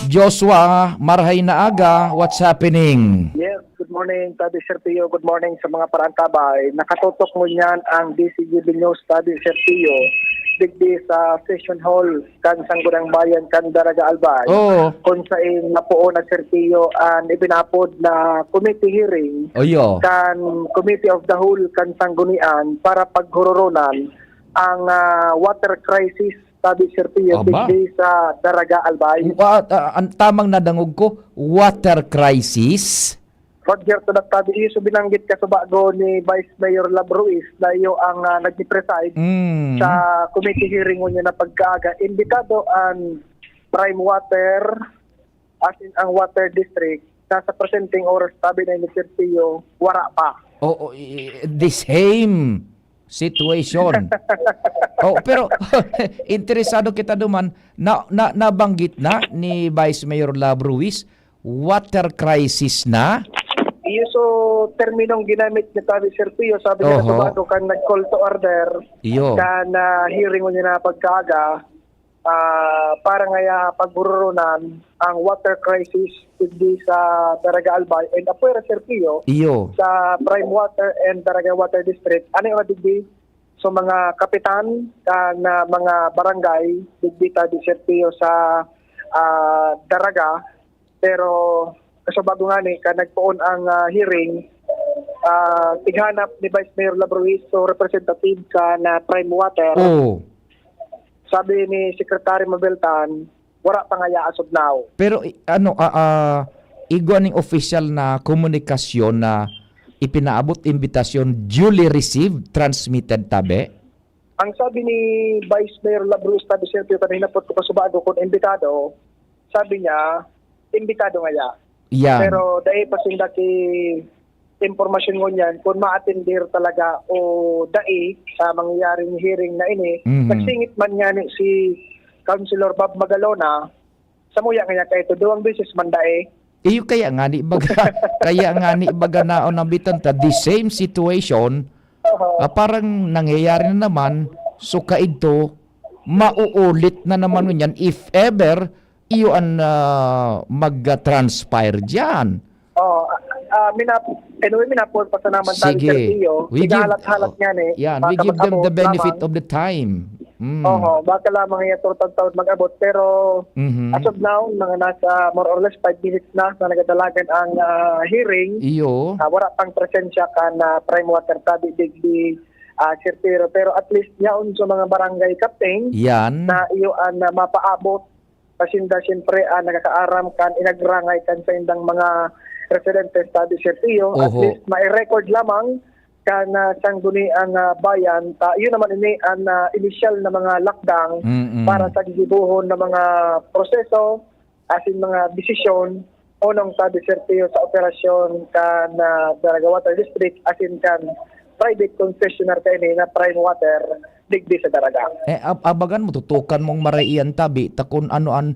Joshua, marhay na aga, what's happening? Yes, good morning, Tadi Serpio. Good morning sa mga paraantabay. Nakatutok mo niyan ang D Z G B News, Tadi Serpio, digdi sa Session Hall kan Sangguniang Bayan kan Daraga Albay. Oo. Kung sain napoon na, Serpio, an ibinapod na committee hearing Oyo. kan Committee of the Whole kan Sanggunian para paghuroronan ang, ah, water crisis, Tadi Serpio, Aba. digdi sa Daraga Albay. Wa-, ah, an tamang nadangog ko, water crisis? Roger, tudak tabi, iyo so binanggit kasubago ni Vice Mayor Lab Ruiz na iyo ang, ah, nagpipreside Mm. sa committee hearing ngunyan na pagkaaga. Imbitado an Prime Water, as in ang Water District, na sa presenteng oras, tabi na ni Sir Pio, wara pa. Oo, i-, the same situation. Oh, pero interesado kita duman, na, na, nabanggit na ni Vice Mayor Lab Ruiz, water crisis na? Iyo so terminong ginamit ni tabi, Sir Pio, sabi niya Oho. sa bago kan nag-call to order, Iyo. kan, ah, hearing niya na pagkaaga, ah, para ngaya pagbururunan ang water crisis digdi sa Daraga Albay and apwera, Sir Pio, Iyo. sa Prime Water and Daraga Water District. Ano yung digdi? So, mga kapitan kan, ah, mga barangay, digdi ta di, Sir Pio, sa, ah, Daraga. Pero, kaso bago nga ni, ka nagpoon ang, ah, hearing, ah, tighanap ni Vice Mayor Lab Ruiz, so representative kan, ah, Prime Water. Oo. Sabi ni Secretary Mabel Tan, wala pa ngaya as of now. Pero, i-, ano, ah, ah, igwa ning opisyal na komunikasyon na ipinaabot, imbitasyon, duly received, transmitted, tabi? Ang sabi ni Vice Mayor Lab Ruiz, tabi, Sir Pio, kanina po ko kasubago kung imbitado, sabi niya, imbitado ngaya. Yan. Pero dai pa sinda ki impormasyon ngunyan kung ma-attender talaga o dai sa mangyayaring hearing na ini. Mhm. Nagsingit man ngani si Councilor Bob Magalona, samuya ngaya kaito, duwang beses man dai. Iyo kaya ngani baga, kaya ngani baga naon ang bitan ta, the same situation, Oho. ah, parang nangyayari na naman, so kaidto, mauulit na naman ngunyan if ever iyo an, ah, mag-transpire diyan. Oh, ah, ah, minap-, anyway, minapon pa sa naman tayo, Sige. Sir Pio. We give, Igahalat-halat oh, nga ni, yan, we baka give them the mag-abot benefit lamang. of the time. Mm. Oho, baka lamang iya turtang taon mag-abot. Pero Mhm. as of now, mga nasa more or less five minutes na na nagadalagan ang, ah, hearing. Iyo. Ah, wala pang presensya kan, ah, Prime Water tabi digdi, ah, Sir Pio. Pero at least, yaon sa mga barangay captain Yan. na iyo ang, ah, mapaabot Pasinda siyempre, ah, nakakaaram kan inagrangay kan saindang mga residentes sa distrito. At Oho. least, ma-record lamang kan, ah, sangguniang, ah, bayan. Ta, yun naman ini ang, ah, inisyal na mga lakdang Mm-mm. para sa gigibohon na mga proseso, asin mga desisyon, onong sa distrito sa operasyon kan, ah, Daraga Water District, asin kan private concessionaire kaini na Prime Water digdi sa Daraga. Eh, ab-, abagan mo, tutukan mong maray iyan tabi, ta kun ano an,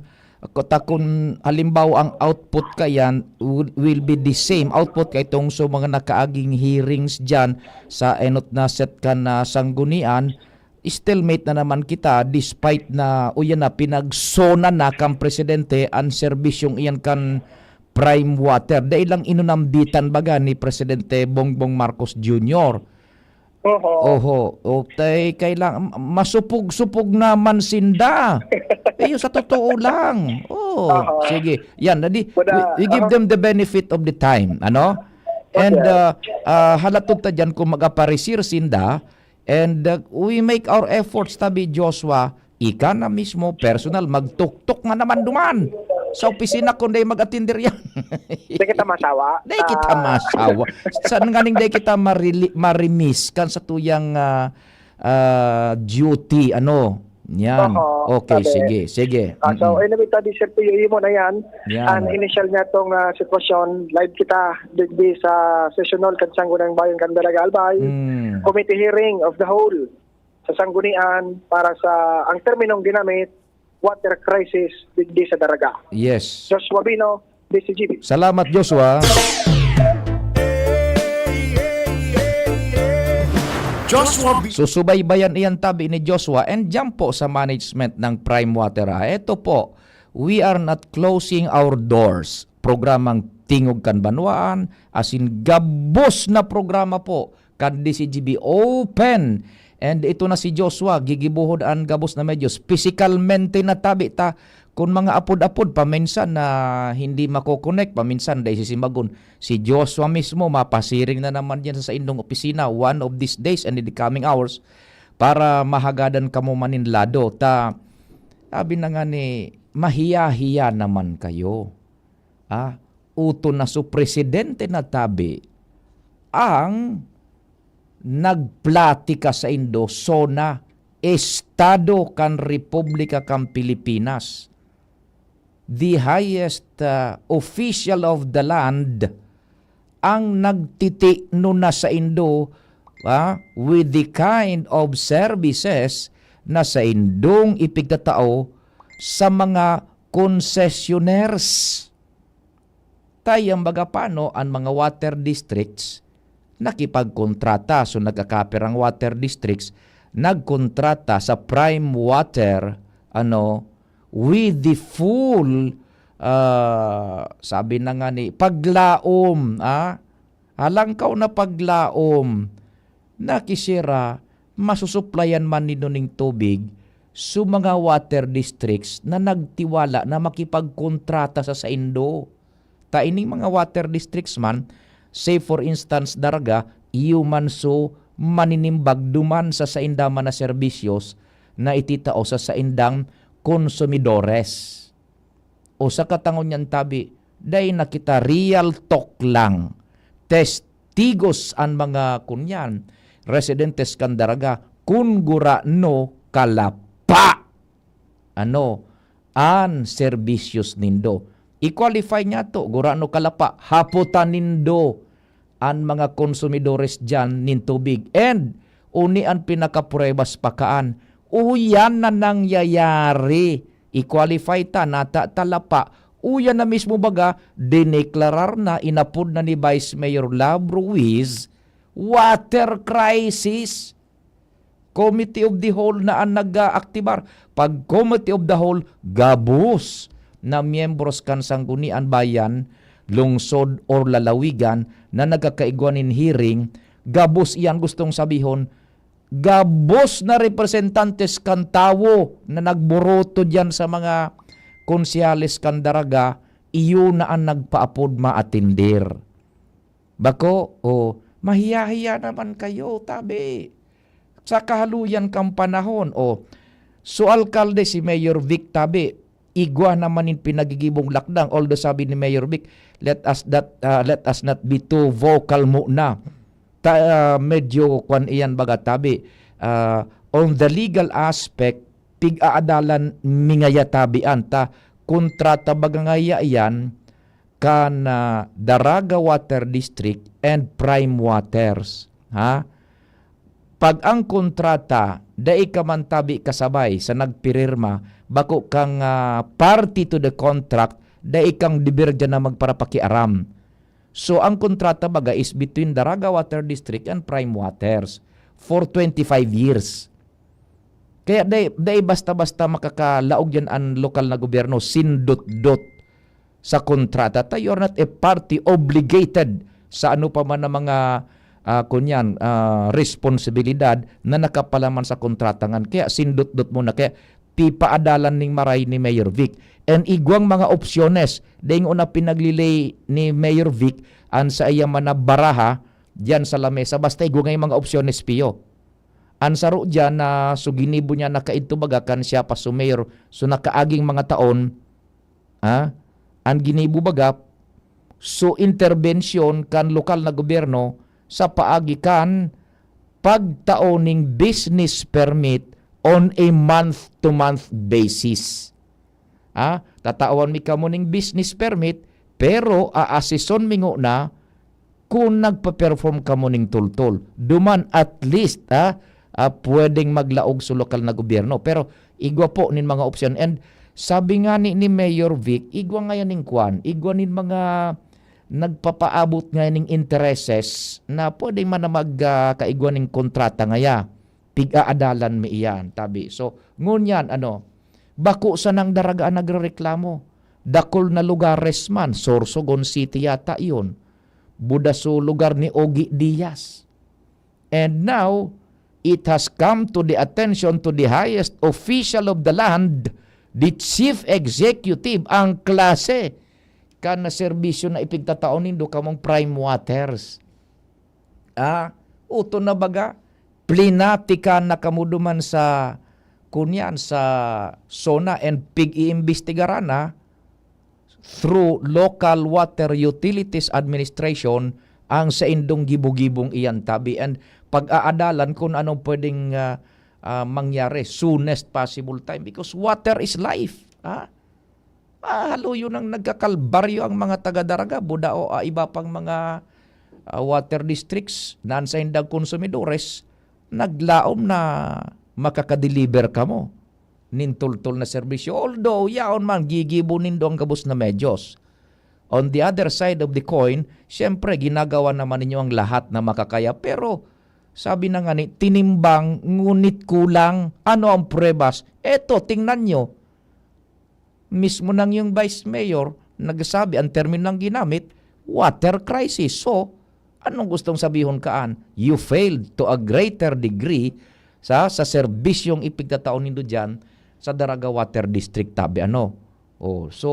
ta kun halimbawa ang output kaiyan will, will be the same output kay tong sa mga nakaaging hearings diyan sa enot na set kan, ah, sanggunian, stalemate na naman kita despite na, o yan na, pinag-SONA na kan presidente an serbisyong iyan kan Prime Water. Dai lang inunambitan baga ni Presidente Bongbong Marcos Junior. Oho. Oho. Okay, kailang-, masupog-supog naman sinda. Iyo, sa totoo lang. Oh, Oho. sige. Yan, nadi, Wala, we, we give oho. them the benefit of the time, ano? And, Okay. uh, uh, halatod ta dyan kung mag-aparisir sinda, and, uh, we make our efforts, tabi Joshua, ika na mismo, personal, magtuktok nga naman duman sa opisina kung dai mag-atender yan. Di kita masawa. Di kita Ah. masawa. Saan nga ning di kita marili-, marimis kan sa tuyang, ah, ah, duty, ano? Yan. Oho, Okay, sabi. sige, sige. Ah, so, Mm-mm. anyway, tabi, sir, tuyo mo na yan. Yan. Ang initial niya tong, ah, sitwasyon, live kita digdi sa session hall kan Sangguniang Bayan kan Daraga Albay. Mm. Committee hearing of the whole sa Sanggunian para sa ang terminong ginamit, water crisis digdi sa Daraga. Yes. Joshua Bino, D C G B. Salamat, Joshua. Joshua B. Susubaybayan iyan tabi ni Joshua and dyan po sa management ng Prime Water, ah. Ito po, we are not closing our doors. Programang Tingog kan Banwaan, asin gabos na programa po kan D C G B open. And ito na si Joshua, gigibuhon an gabos na medyos. Pisikalmente na tabi ta, kun mga apod-apod, paminsan na hindi mako-connect, paminsan dai sisimbagon. Si Joshua mismo, mapasiring na naman diyan sa saindong opisina one of these days and in the coming hours para mahagadan kamo man nin lado. Ta, sabi na nga ni, mahiya-hiya naman kayo. Ah, uto na su presidente na tabi ang nagplatika saindo, SONA, Estado kan Republika kan Pilipinas. The highest, ah, official of the land ang nagtitikno na saindo, ah, with the kind of services na saindong ipigtatao sa mga concessionaires. Tayang baga pano an mga water districts nakipagkontrata. So, nagkakapirang water districts, nagkontrata sa Prime Water, ano, with the full, ah, sabi na nga ni, paglaom, ah, halangkaw na paglaom na kisira masusuplayan man nindo ning tubig su mga water districts na nagtiwala na makipagkontrata sa saindo. Ta ining mga water districts man, say for instance, Daraga, iyo man su maninimbag duman sa sainda man na serbisyos na ititao sa saindang konsumidores. O sa katangon niyan tabi, dai na kita real talk lang. Testigos an mga kunyan, residentes kan Daraga, kun gurano kalapa. Ano, an serbisyos nindo. I-qualify niyato, gurano kalapa, hapotan nindo an mga konsumidores diyan nin tubig. And uni an pinakapruebas pa kaan, uyan na nangyayari. I-qualify ta, nata ta lapa. Uyan na mismo baga, dineklarar na, inapod na ni Vice Mayor Love Ruiz, water crisis. Committee of the Whole na an nag-aaktibar. Pag Committee of the Whole, gabos na miyembros kan Sanggunian Bayan, Lungsod or Lalawigan na nagkakaigwa nin hearing, gabos iyan gustong sabihon, gabos na representantes kan tawo na nagburoto diyan sa mga konsehales kan Daraga, iyo na an nagpaapod maatender. Bako, o, mahiya-hiya naman kayo, tabi. Sa kahaluyan kang panahon, o, so alkalde si Mayor Vic, tabi, igwa naman nin pinagigibong lakdang. Although sabi ni Mayor Vic, "Let us that, ah, let us not be too vocal muna." Ta-, ah, medyo kwan iyan baga tabi. Ah, on the legal aspect, pig-aadalan mi ngaya tabi an ta kontrata baga ngaya iyan kan, ah, Daraga Water District and Prime Waters. Ha? Pag ang kontrata, dai ka man tabi kasabay sa nagpirirma, bako kang, ah, party to the contract, dai kang deber diyan na magparapakiaram. So, ang kontrata baga is between Daraga Water District and Prime Waters for twenty-five years. Kaya dai, dai basta-basta makakalaog yan an lokal na gobyerno, sindot-dot sa kontrata ta. You are not a party obligated sa ano pa man na mga, ah, kunyan, ah, responsibilidad na nakapalaman sa kontrata ngan. Kaya sindot-dot mo na. Kaya pipaadalan ning maray ni Mayor Vic. And igwang mga opsyones, dai ngona pinaglilay ni Mayor Vic an saiya man na baraha diyan sa lamesa. Basta igwa ngayong mga opsyones, Pio. An saro diyan na, so, ginibo niya na kaidto baga kan siya pa so mayor. So, nakaaging mga taon, ah, an ginibo baga, so, interbensyon kan lokal na gobyerno sa paagi kan pagtao ning business permit on a month-to-month basis. Ah, tatawan mi kamo ning business permit, pero aasison mi ngona kun nagpa-perform kamo ning tultol. Duman at least, ah, ah, pwedeng maglaog sa lokal na gobyerno. Pero igwa po nin mga opsyon. And sabi nga ni, ni Mayor Vic, igwa ngayon ning kwan, igwa nin mga nagpapaabot ngayon ning intereses na pwede man na mag, ah, kaigwa ning kontrata ngaya. Pig-aadalan mi iyan, tabi. So, ngunyan, ano, bako sanang Daraga an nagrereklamo. Dakul na lugares man, Sorsogon City yata iyon. Buda so lugar ni Ogie Diaz. And now, it has come to the attention to the highest official of the land, the chief executive, ang klase kan na serbisyo na ipigtatao nindo kamong Prime Waters. Ah, uto na baga, plinatikan na kamo duman sa, kunyan, sa SONA and pig-iimbestigaran na through Local Water Utilities Administration ang saindong gibo-gibong iyan, tabi, and pag-aadalan kung anong pwedeng, ah, ah, mangyari soonest possible time, because water is life, ah. Mahaluyo nang nagkakalbaryo ang mga taga Daraga, Budao, ah, iba pang mga, ah, water districts na an saindang konsumidores naglaom na makaka-deliver kamo nin tultol na serbisyo. Although, yaon man, gigibo nindo ang gabos na medyos. On the other side of the coin, siyempre, ginagawa naman ninyo ang lahat na makakaya. Pero, sabi na nga ni, tinimbang, ngunit kulang. Ano ang pruebas? Eto, tingnan nyo. Mismo nang yung vice mayor, nagsabi, ang termino nang ginamit, water crisis. So, anong gustong sabihon kaan? You failed to a greater degree sa, sa serbisyong ipigtatao nindo diyan sa Daraga Water District, tabi, ano? Oh, so,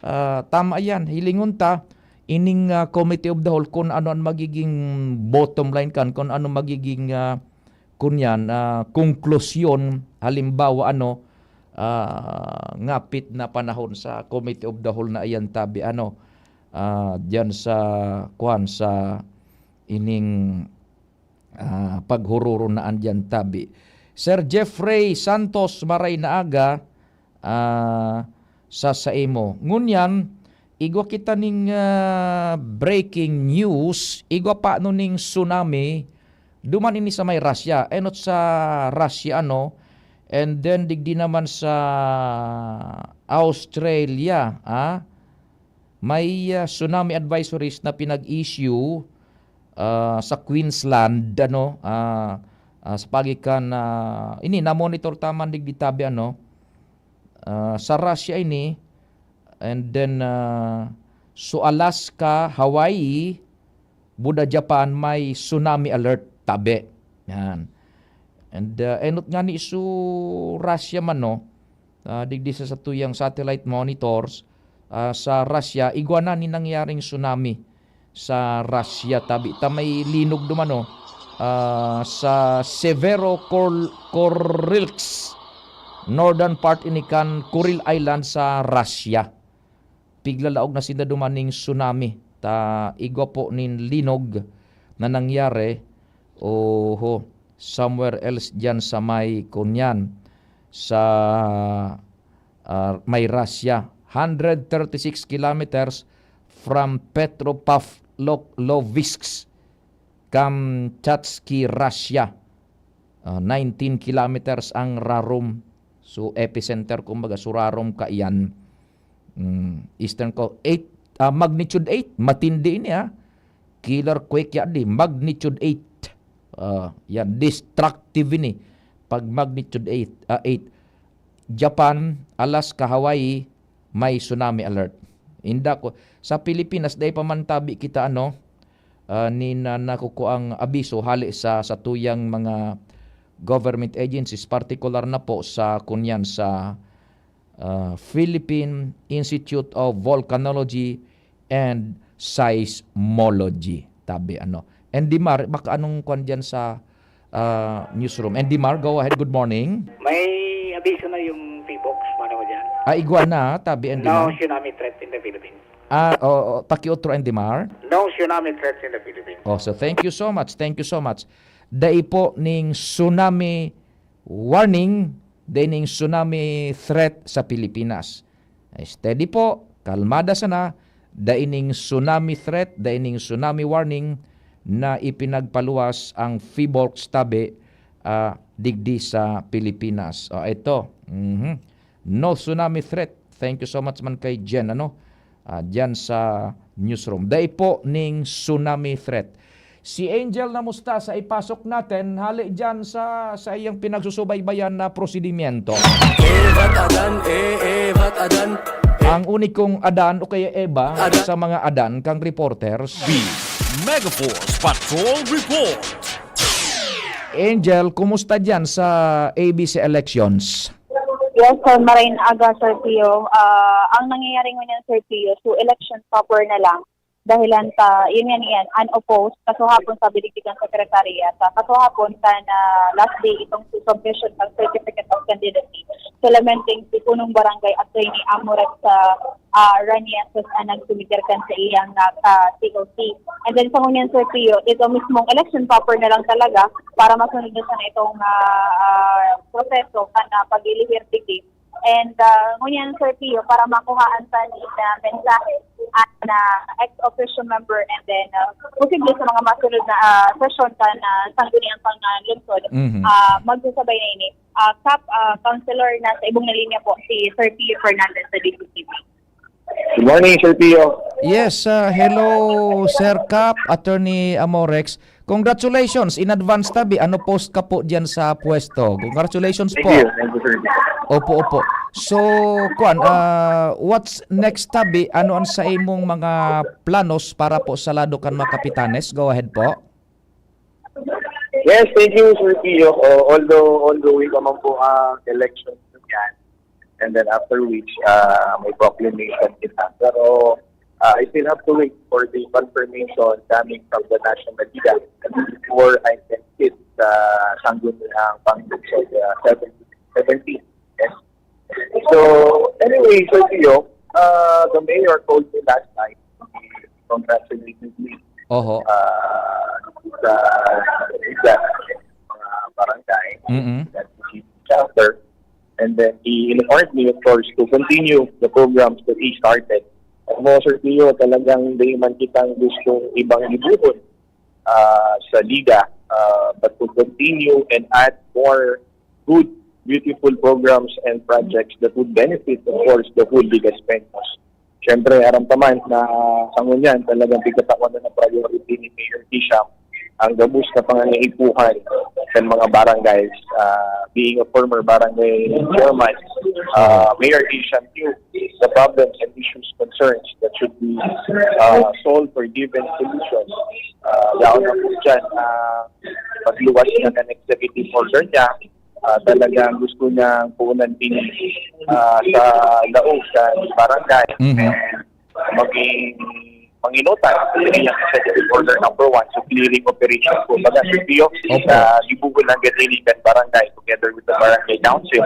ah, tama yan. Hilingon ta, ining, ah, Committee of the Whole, kung ano ang magiging bottom line kan, kung ano magiging, ah, kunyan, ah, konklusyon, halimbawa, ano, ah, ngapit na panahon sa Committee of the Whole na iyan, tabi, ano, ah, diyan sa, kwan, sa ining, ah, paghururo na andyan, tabi. Sir Jeffrey Santos, maray na aga, ah, sa saimo. Ngunyan, igwa kita ning, ah, breaking news, igwa pa no ning tsunami, duman ini sa may Russia, enot sa Russia, ano, and then digdi naman sa Australia, ah, may, ah, tsunami advisories na pinag-issue, ah, sa Queensland, ano, ah, ah, sa pagikan, ah, ini, na-monitor ta man digdi tabi, ano, ah, sa Russia ini, and then, ah, so Alaska, Hawaii, Buda, Japan, may tsunami alert, tabi. Yan. And, ah, enot nga ni so Russia man, no? Ah, digdi sa satuyang satellite monitors, ah, sa Russia, igwa na ni nangyaring tsunami sa Russia, tabi. Ta may linog duman, no? Ah, sa Severo Kor-, Korilsk. northern part ini kan Kuril Island sa Russia. Piglalaog na sinda duman ning tsunami. Ta igwa po nin linog na nangyari, oho, somewhere else diyan sa may kunyan, sa, ah, may Russia. Hundred thirty-six kilometers from Petropavlovsk, Kamchatsky, Russia. Ah, nineteen kilometers ang rarom. So, epicenter, kumbaga, so rarom kaiyan. Mm, Eastern ko, eight, ah, magnitude eight, matindi ini, ah. Killer quake ya di, magnitude eight. Ah, yan, destructive ini. Pag magnitude eight, ah, eight. Japan, Alaska, Hawaii, may tsunami alert. Inda ko, sa Pilipinas, dai pa man tabi kita, ano, ah, nin, ah, nakukuang abiso hali sa satuyang mga government agencies, partikular na po sa kunyan sa, ah, Philippine Institute of Volcanology and Seismology. Tabi, ano. Andy Mar, baka anong kwan dyan sa, ah, newsroom? Andy Mar, go ahead. Good morning. May abiso na yung PHIVOLCS, mano ko dyan. Ah, igwa na, tabi, Andy No Mar. Tsunami threat in the Philippines. Ah, oo, pakiutro, Andy Mar. No tsunami threats in the Philippines. Oh, so thank you so much. Thank you so much. Dai po ning tsunami warning, dai ning tsunami threat sa Pilipinas. Steady po, kalmada sana, dai ning tsunami threat, dai ning tsunami warning na ipinagpaluwas ang PHIVOLCS tabi, ah, digdi sa Pilipinas. O, ito. Mhm. No tsunami threat. Thank you so much man kay Jen, ano? Ah, dyan sa newsroom. Dai po ning tsunami threat. Si Angel, namusta sa ipasok natin? Hali dyan sa, sa iyang pinagsusubaybayan na prosedimyento. Eva't Adan, eh, Eva't Adan. Ang unikong Adan o kaya Eva Adan. Sa mga Adan kang reporters. The Megaforce Patrol Report. Angel, kumusta dyan sa A B C elections? Yes, sir. Maray na aga, Sir Pio. Ah, ang nangyayari ngunyan, Sir Pio, so election stopper na lang. Dahilan ta, yun yan, yan, unopposed. Kasuhapon, sabi digdi kan sekretarya, sa kasuhapon, kan, ah, last day itong submission ng certificate of candidacy. So, lamenting si punong barangay Attorney Amoret sa, ah, Ranieses ang nagsumiter kan sa iyang, ah, ka C O C. And then, sa ngunyan, Sir Pio, ito mismong election stopper na lang talaga para masunod na sana itong, ah, ah, proseso kan, ah, paglilihir digdi. And, ah, ngunyan, Sir Pio, para makuhaan ta ni na mensahe, ah, na ex officio member, and then, ah, posible sa mga masunod na, ah, sesyon kan, ah, sangguniang pang, ah, lungsod, Mhm. ah, magsasabay na ini. Ah, Kap, ah, Councilor, nasa ibong na linya po si Sir Pio Fernandez sa D C T V. Good morning, Sir Pio. Yes, ah, hello, Sir Kap, Attorney Amorex. Congratulations in advance, tabi. Ano, post ka po diyan sa pwesto. Congratulations Thank po. you. Thank you, sir. Opo, opo. So, kuan, ah, what's next, tabi? Ano ang sa imong mga planos para po sa lado kan mga kapitanes? Go ahead po. Yes, thank you, Sir Pio. O, although ongoing pa man po ang election yan, and then after which, ah, may proclamation kita. Pero, ah, I still have to wait for the confirmation coming from the national leader before I can sit sa sangguniang Pangulo sa seventeen. Yes. So, anyway, Sir Pio, uh, the mayor called me last night, congratulated me, Oho. uh, sa, sa mga barangay, Mm-mm. sa city chapter, and then he informed me, of course, to continue the programs that he started. Alam mo, Sir Pio, talagang hindi man kitang gustong ibang libuhon, ah, sa Liga, ah, but to continue and add more good, beautiful programs and projects that would benefit, of course, the whole Ligaspeños. Siyempre, aram pa man na sa ngunyan, talagang pigtatakwan na ng priority ni Mayor Hisham ang gabos na pangangaipuhan sa mga barangays. Ah, being a former barangay chairman, ah, Mayor Hisham knew the problems and issues, concerns that should be, ah, solved or given solutions. Ah, yaon na po dyan, ah, pagluwas niya ng executive order niya, ah, talagang gusto niyang puunan din, ah, sa laog sa barangay. Mhm. And maging manginutan. Yan ang executive order number one. So, clearing operation po. Baga, Sir Pio, Opo. sa gibubulan gad ini kan barangay together with the barangay council.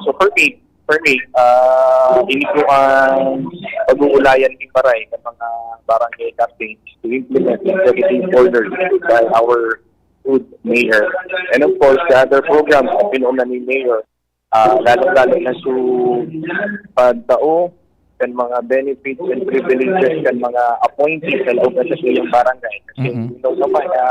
So, for me, for me, ah, ini po ang pag-uulayan ni Paray ng mga barangay captains to implement the executive order by our good mayor. And of course, the other programs na pinuna ni Mayor, ah, lalong-lalo na sa pagtao kan mga benefits and privileges kan mga appointees sa loob na sa iyang barangay. Kasi Mm-mm. we know naman na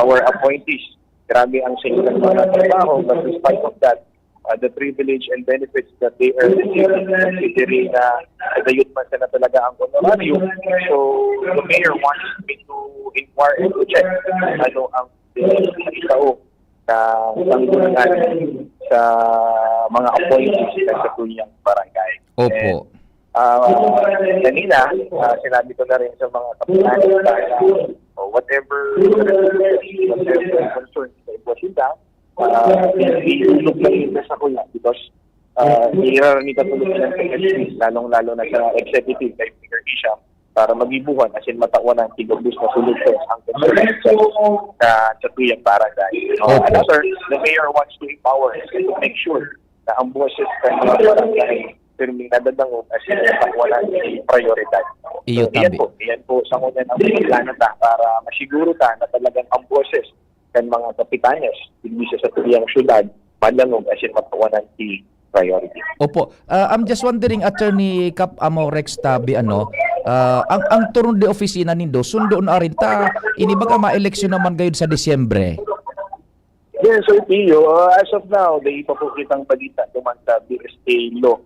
our appointees, grabe ang sila mga trabaho, but despite of that, uh, the privilege and benefits that they are receiving, considering na nagayot man sila talaga ang honorarium. So, the mayor wants me to inquire and to check ano ang itao sa sanggunian sa mga appointees sa satuyang barangay. Opo. Ah, kanina, ah, sinabi ko na rin sa mga kapitbahay na, oh, whatever, whatever concern sa iba sila, ah, ilulog lang yun sa kuya because uh, hirarami ka tulog ng P S P, lalong-lalo na sa executive kay Mayor Isham para magibuhan as in matawan ang tigubos na solusyon ang concern sa, sa tuyang barangay. Uh, Opo. Another, the mayor wants to empower and to make sure na ang boses ng mga barangay pirming nadadangog as in matawan ang prioridad. Iyo, So, iyan tabi. po, iyan po sa ngunyan ang plano ta para masiguro ta na talagang ang boses kan mga kapitanes, hindi sa satuyang syudad, madangog as in matawanan si priority. Opo. Ah, I'm just wondering, Attorney Cap Amorex Tabi, ano, ah, ang, ang turno de opisina nindo, sundo na rin ta, ini baga ma-eleksyon naman gayud sa Disyembre. Yes, Sir Pio, uh, as of now, dahil pa po kitang balita duman sa B S A law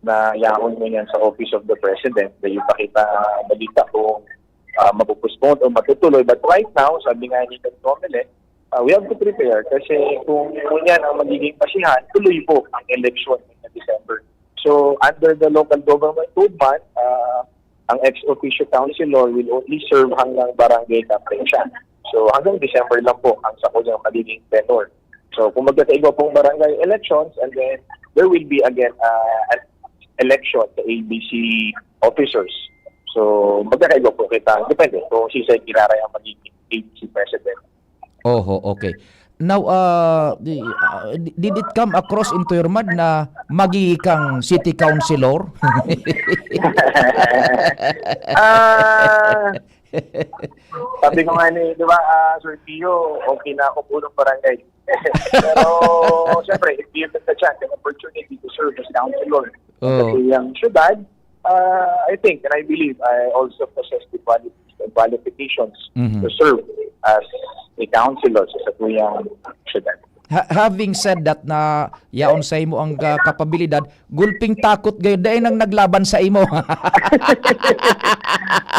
na yaon mo yan sa Office of the President, dahil pa kita balita kung uh, mapupostpone o matutuloy. But right now, sabi nga ni Ken Comelec, uh, we have to prepare kasi kung yan ang magiging pasihan, tuloy po ang eleksyon sa December. So, under the local government code man, uh, ang ex officio councilor will only serve hanggang barangay captain siya. So, hanggang December lang po ang sakuyang magiging tenure. So, kung magkakaigwa pong barangay elections, and then there will be again uh, an election sa A B C officers. So, magkakaigwa po kita. Depende kung si Sir Giraray ang magiging A B C president. Oho, okay. Now, uh, di- uh, did it come across into your mind na magiging kang city councilor? Ah, sabi ko nga ni, di ba, ah, Sir Pio, okay na ako punong barangay. Pero, syempre, if given the chance and opportunity to serve as councilor Oh. sa iyang syudad, uh, I think and I believe I also possess the qualities and qualifications Mhm. to serve as a councilor sa satuyang syudad. Ha- having said that, na yaon sa imo ang ah, kapabilidad, gulping takot gayud, dai nang naglaban sa imo.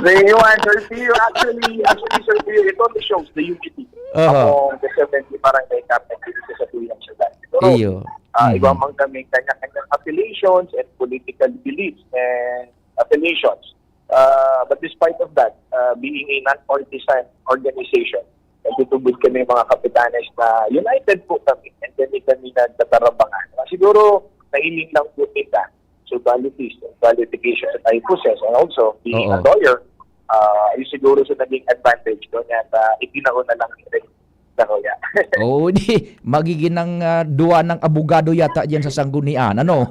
They want, Sir Pio, actually, actually, Sir Pio, it only shows the unity Aha. among the seventy barangay captain dito sa satuyang syudad. Pero, Iyo. ah, Mhm. iba man kami kanya-kanyang affiliations and political beliefs and affiliations. Uh, but despite of that, uh, being a non-partisan organization, nagtutubod kami mga kapitanes na united po kami and then kami nagtatarabangan. Siguro, nahiling lang po nila. So, qualities, qualifications that I possess and also being a Oo. lawyer, uh, yung siguro sa naging advantage ko niya na itinaon na lang rin sa kuya. Oo, di magiging ng ah, duwa ng abogado yata diyan sa sanggunian, ano?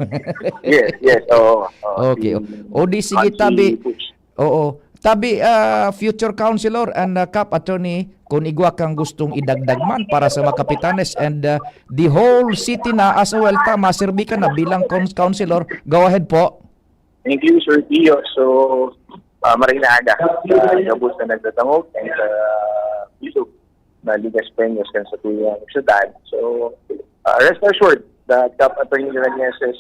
Yes, yes, oo. oo. Okay. Si O di sige, Angie tabi. Puch. Oo. Tabi, ah, future councilor and ah, Cap Attorney, kung igwa kang gustong idagdag man para sa mga kapitanes and ah, the whole city na as well, ta, maserbi ka na bilang cons- councilor. Go ahead po. Thank you, Sir Pio. So, uh, maray na aga sa gabos na nagtatangog and sa YouTube na Ligas Peños kan sa tuyang syudad. So, uh, rest assured that Cap Attorney Reneses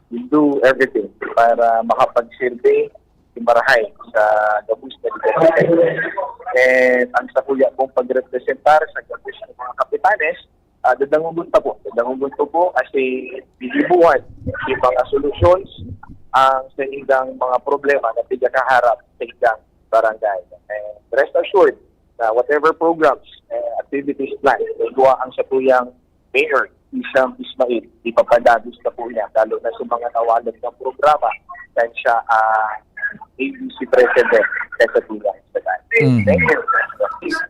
will do everything para makapagsilbi si Marahay sa gabos na Ligas Peños. And ang sakuya pong pagrepresentar sa gabos ng mga kapitanes, uh, dadangugon ta po. Dadangugon ta po kasi bibibuhan yung mga solutions ang sa indang mga problema na pigkakaharap sa indang barangay. And rest assured na whatever programs and activities plan na gawa ang satuyang Mayor Isam Ismail, ipapadagos na po niya, lalo na sa mga nawalan ng programa, dahil siya ah, A B C President sa Sabina Hospital. Mhm. Thank you.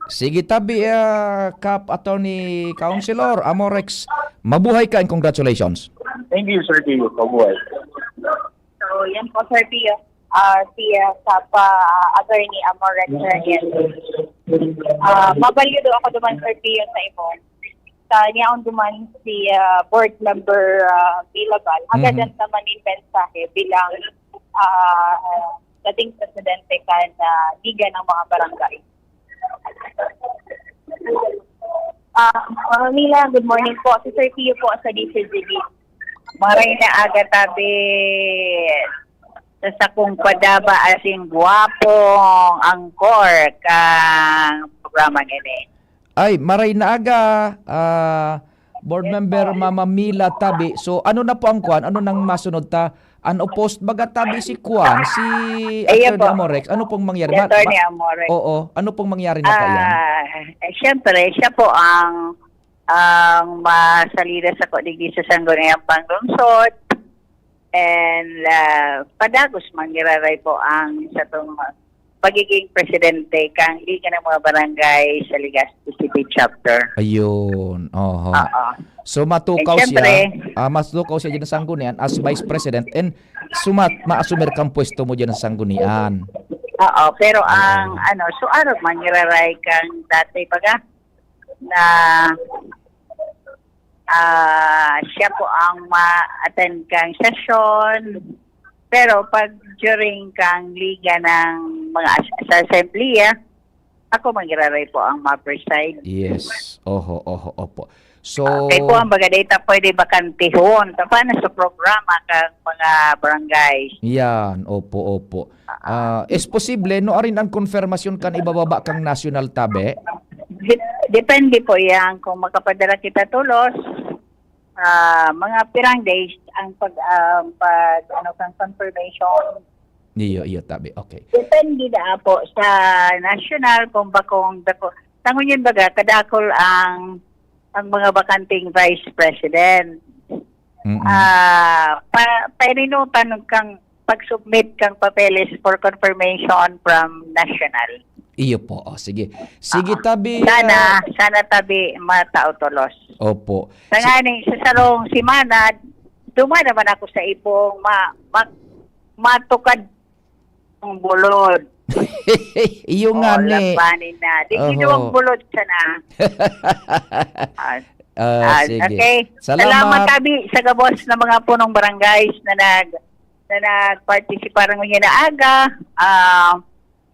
Sige, tabi, ah, Kap Attorney Councilor Amorex, mabuhay ka and congratulations. Thank you, Sir Tio. Mabuhay. So, yan po, Sir Tio. Ah, si, ah, Kap, ah, Attorney Amorex Reyes. Ah, mabalyo daw ako duman, Sir Tio, sa imo. Sa niyaon duman si, ah, Board Member, ah, Bilabal. Mhm. Hagadan naman yung mensahe bilang, ah, dating presidente kan Liga ng mga Barangay. Ah, Manila, good morning po. Si Sir Tio po sa D C G B. Maray na aga, tabi, sa sakong padaba asin gwapong angkor kang programa ngini. Ay, maray na aga, ah, Board Yes Member po. Mama Mila Tabi. So, ano na po ang kwan? Ano nang masunod ta? Unopposed baga tabi si kwan, si Ayan Attorney po. Amorex. Ano pong mangyari? Si Ma-, Attorney ma-, Amorex. Oo, ano pong mangyari na kaiyan? Ah, eh, siyempre, siya po ang, ang masalida sa ko digdi sa Sangguniang Panglungsod. And, ah, padagos man giraray po ang satong pagiging presidente kang Liga ng mga Barangay sa Legazpi City Chapter. Ayun, oho. Oo. So, matukaw And syempre, siya, ah, matukaw siya dyan sa sanggunian as vice president and sumat-, maasumir kang pwesto mo dyan sa sanggunian. Oo, pero Oo. ang, ano, so, arog man giraray kang dati baga na, ah, siya po ang ma-attend kang sesyon. Pero pag during kang liga ng mga as-, sa assembleya, ako man giraray po ang ma-preside. Yes. Oho, oho, opo. So, Okay po, ang baga data pwede bakantihon. Tapos sa programa kang mga barangays. Yan, opo, opo. Ah, is posible, no, arin ang konfirmasyon kan ibababa kang national tabi? Dep-, depende po yan kung makapadala kita tulos, ah, mga pirang days ang pag, ah, pag, ano, kang confirmation. Iyo, iyo, tabi. Okay. Depende na po sa national kung bakong dako. Tangon yun baga, kadakol ang, ang mga bakanting vice president. Mm-mm. Ah, pa, paininutan kang pag-submit kang papeles for confirmation from national. Iyo po. O, sige. Sige, Oo. tabi, Sana, ah, sana tabi matao tolos. Opo. Sa Si- ngani, sa sarong semana, duma naman ako sa ipong ma-, ma-, matukad ang bulod. Iyo nga Oh, ni. Labanin na. Di Oho. Kinuwang bulod sana. Ah, Ah, ah, sige. Okay. Salamat. Salamat, tabi, sa gabos na mga punong barangays na nag-, na nagpartisipar ngunyan na aga. Ah,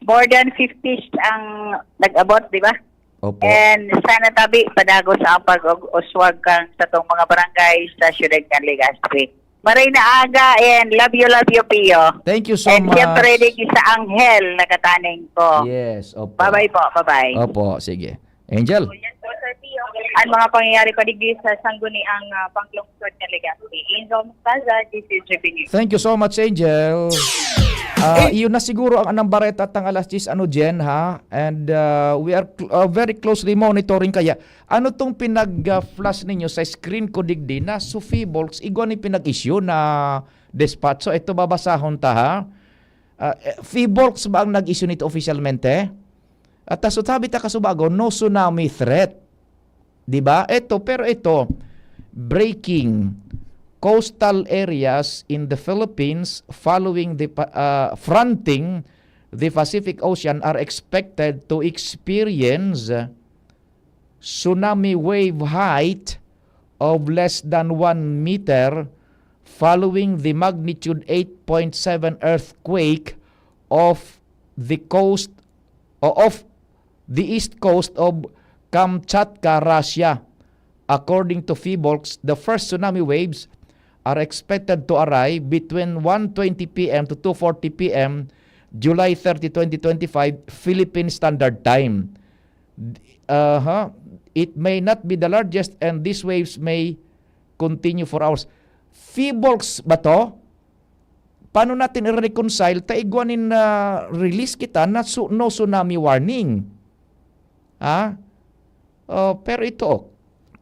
more than fifty ang nag-abot, di ba? Opo. And sana tabi, padagos ang pag-uswag kang satong mga barangay sa siyudad ng Legazpi. Maray na aga and love you, love you, Pio. Thank you so And much. Siyempre, digdi sa Anghel, nakataning ko. Yes, opo. Bye-bye po, bye-bye. Opo, sige. Angel. Yan po, Sir Pio. Ang mga pangyayari pa digdi sa Sangguniang, ah, Panglungsod ng Legazpi. Angel Mostaza, this is Revenue. Thank you so much, Angel. Ah, Eh, iyon na siguro ang anang bareta tang alas diyes, ano, Jen, ha? And, ah, we are cl-, ah, very closely monitoring kaya. Ano tong pinag, ah, flash ninyo sa screen ko digdi na so Fivolcs, igwa ni pinag-issue na despacho? Ito, babasahon ta, ha? Ah, eh, Fivolcs ba ang nag-issue nito opisyalmente? At ta, so sabi ta kasubago, no tsunami threat. Di ba? Ito, pero ito, breaking. Coastal areas in the Philippines following the pa-, ah, fronting the Pacific Ocean are expected to experience tsunami wave height of less than one meter following the magnitude eight point seven earthquake off the coast, o off the east coast of Kamchatka, Russia. According to Fivolcs, the first tsunami waves are expected to arrive between one twenty P M to two forty P M, July thirty, twenty twenty-five, Philippine Standard Time. Aha. It may not be the largest and these waves may continue for hours. Fivolcs ba to? Paano natin i-reconcile? Ta igwa nin, ah, release kita na su-, no tsunami warning. Ha? Oh, pero ito, oh,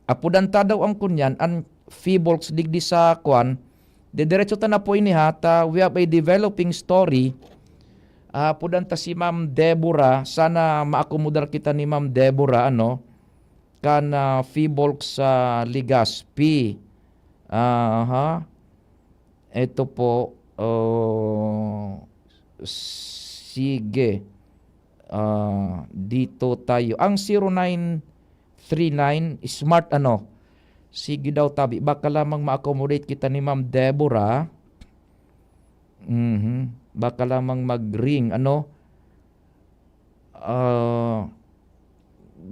apudan ta daw ang kunyan, ang Fivolcs digdi sa kwan, didiretso ta na po ini, ha, ta we have a developing story Ah, pudan ta si Ma'am Deborah, sana maakomodar kita ni Ma'am Deborah, ano, kan, ah, Fivolk sa Legazpi. Aha. Eto po, oh, sige. Ah, dito tayo. Ang zero nine three nine, smart ano? Sige daw, tabi. Baka lamang ma-accommodate kita ni Ma'am Deborah. Mhm. Baka lamang mag-ring, ano? Ah,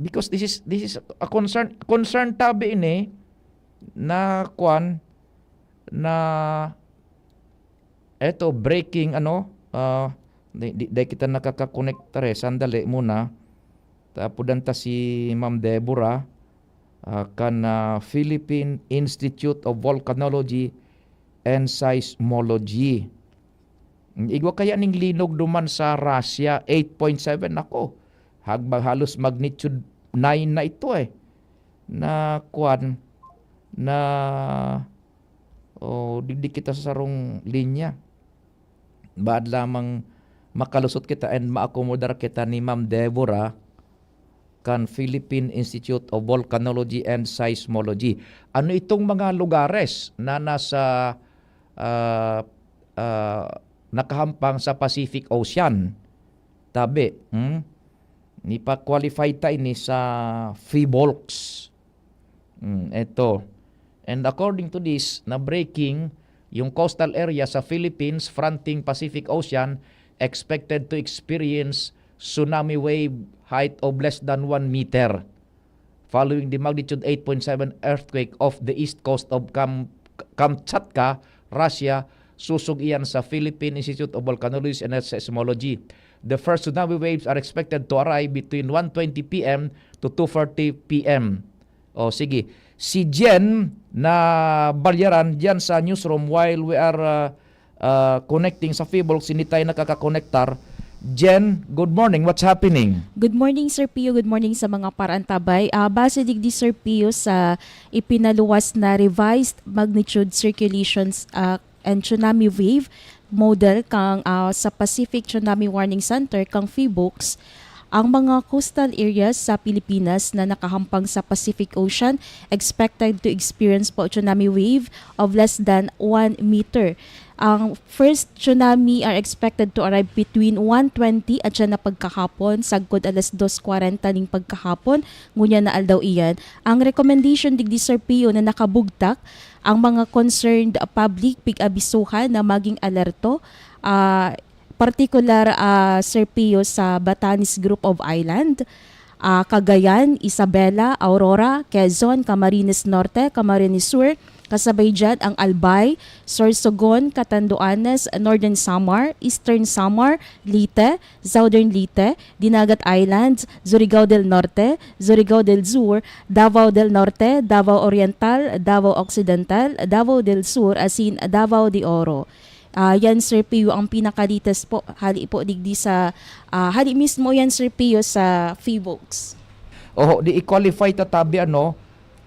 because this is, this is a concern, concern tabi ini na kwan, na eto, breaking, ano, ah, di, di, di kita nakaka-connect, tare, sandali muna. Tapudan ta si Ma'am Deborah, ah, kan, ah, Philippine Institute of Volcanology and Seismology. Igwa kaya ning linog duman sa Russia, eight point seven, nako, hag-, halos magnitude nine na ito, eh. Na kwan, na, oh, digdi kita sa sarong linya. Baad lamang makalusot kita and maakomodar kita ni Ma'am Deborah kan Philippine Institute of Volcanology and Seismology. Ano itong mga lugares na nasa, ah, ah, nakahampang sa Pacific Ocean? Tabi, hmm? Ipa-qualify ta ini sa Fivolks. Hmm, eto. And according to this, na breaking, yung coastal area sa Philippines fronting Pacific Ocean expected to experience tsunami wave height of less than one meter, following the magnitude eight point seven earthquake off the east coast of Kam-, Kamchatka, Russia, susog iyan sa Philippine Institute of Volcanology and Seismology. The first tsunami waves are expected to arrive between one twenty P M to two forty P M. O, sige. Si Jen na Balyaran diyan sa newsroom while we are, ah, ah, connecting sa Fivolk, hindi tayo nakakakonektar. Jen, good morning. What's happening? Good morning, Sir Pio. Good morning sa mga parantabay. Ah, base digdi, Sir Pio, sa ipinaluwas na revised magnitude circulations, ah, and tsunami wave model kan, ah, sa Pacific Tsunami Warning Center kan Fivolks, ang mga coastal areas sa Pilipinas na nakahampang sa Pacific Ocean expected to experience po tsunami wave of less than one meter. Ang first tsunami are expected to arrive between one twenty at siya na pagkahapon, sagkod alas dos kwarenta ning pagkahapon, ngunyan na aldaw iyan. Ang recommendation digdi, Sir Pio, na nakabugtak, ang mga concerned public pig-abisuhan na maging alerto, ah, partikular, ah, Sir Pio, sa Batanes Group of Island, ah, Cagayan, Isabela, Aurora, Quezon, Camarines Norte, Camarines Sur, kasabay dyan ang Albay, Sorsogon, Catanduanes, Northern Samar, Eastern Samar, Leyte, Southern Leyte, Dinagat Islands, Surigao del Norte, Surigao del Sur, Davao del Norte, Davao Oriental, Davao Occidental, Davao del Sur, asin Davao de Oro. Ah, yan, Sir Pio, ang pinaka-latest po, hali po digdi sa, ah, hali mismo yan, Sir Pio, sa Fivolks. Oho, di i-qualify ta tabi, ano,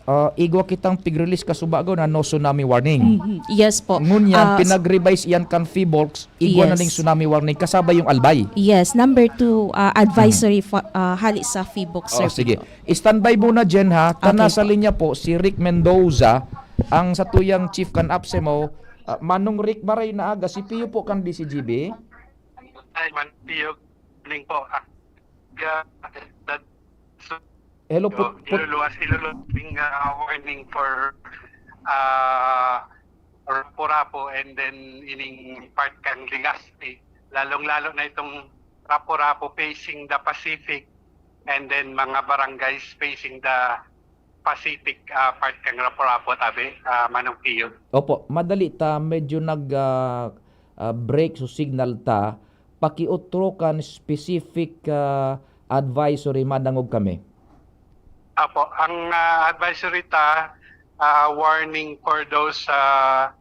ah, igwa kitang pig-release kasubago na no tsunami warning. Mhm. Yes po. Ngunyan, Ah, s- pinag-revise iyan kan Fivolks, igwa na Yes. ning tsunami warning, kasabay yung Albay. Yes, number two, ah, advisory Mhm. fa-, ah, hali sa Fivolks, Oh, Sir sige. Pio. Standby muna, Jen, ha? Tan Okay nasa po. linya po si Rick Mendoza, ang satuyang chief kan APSEMO. Ah, Manong Rick, maray na aga. Si Pio po kan D C G B. Ay, man, Pio, ning po. Ah, ga-, that, so, Hello po, so, po. Iluluwas, iluluwas ning, ah, warning for, ah, Rapu-Rapu and then ining part kan Legazpi. Lalong-lalo na itong Rapu-Rapu facing the Pacific and then mga barangays facing the Pacific, ah, part kan Rapu-Rapu, tabi, ah, Manong Pio. Opo, madali ta, medyo nag, ah, ah, break so signal ta. Pakiotro kan specific, ah, advisory, madangog kami. Apo, ang, ah, advisory ta, ah, warning for those, ah,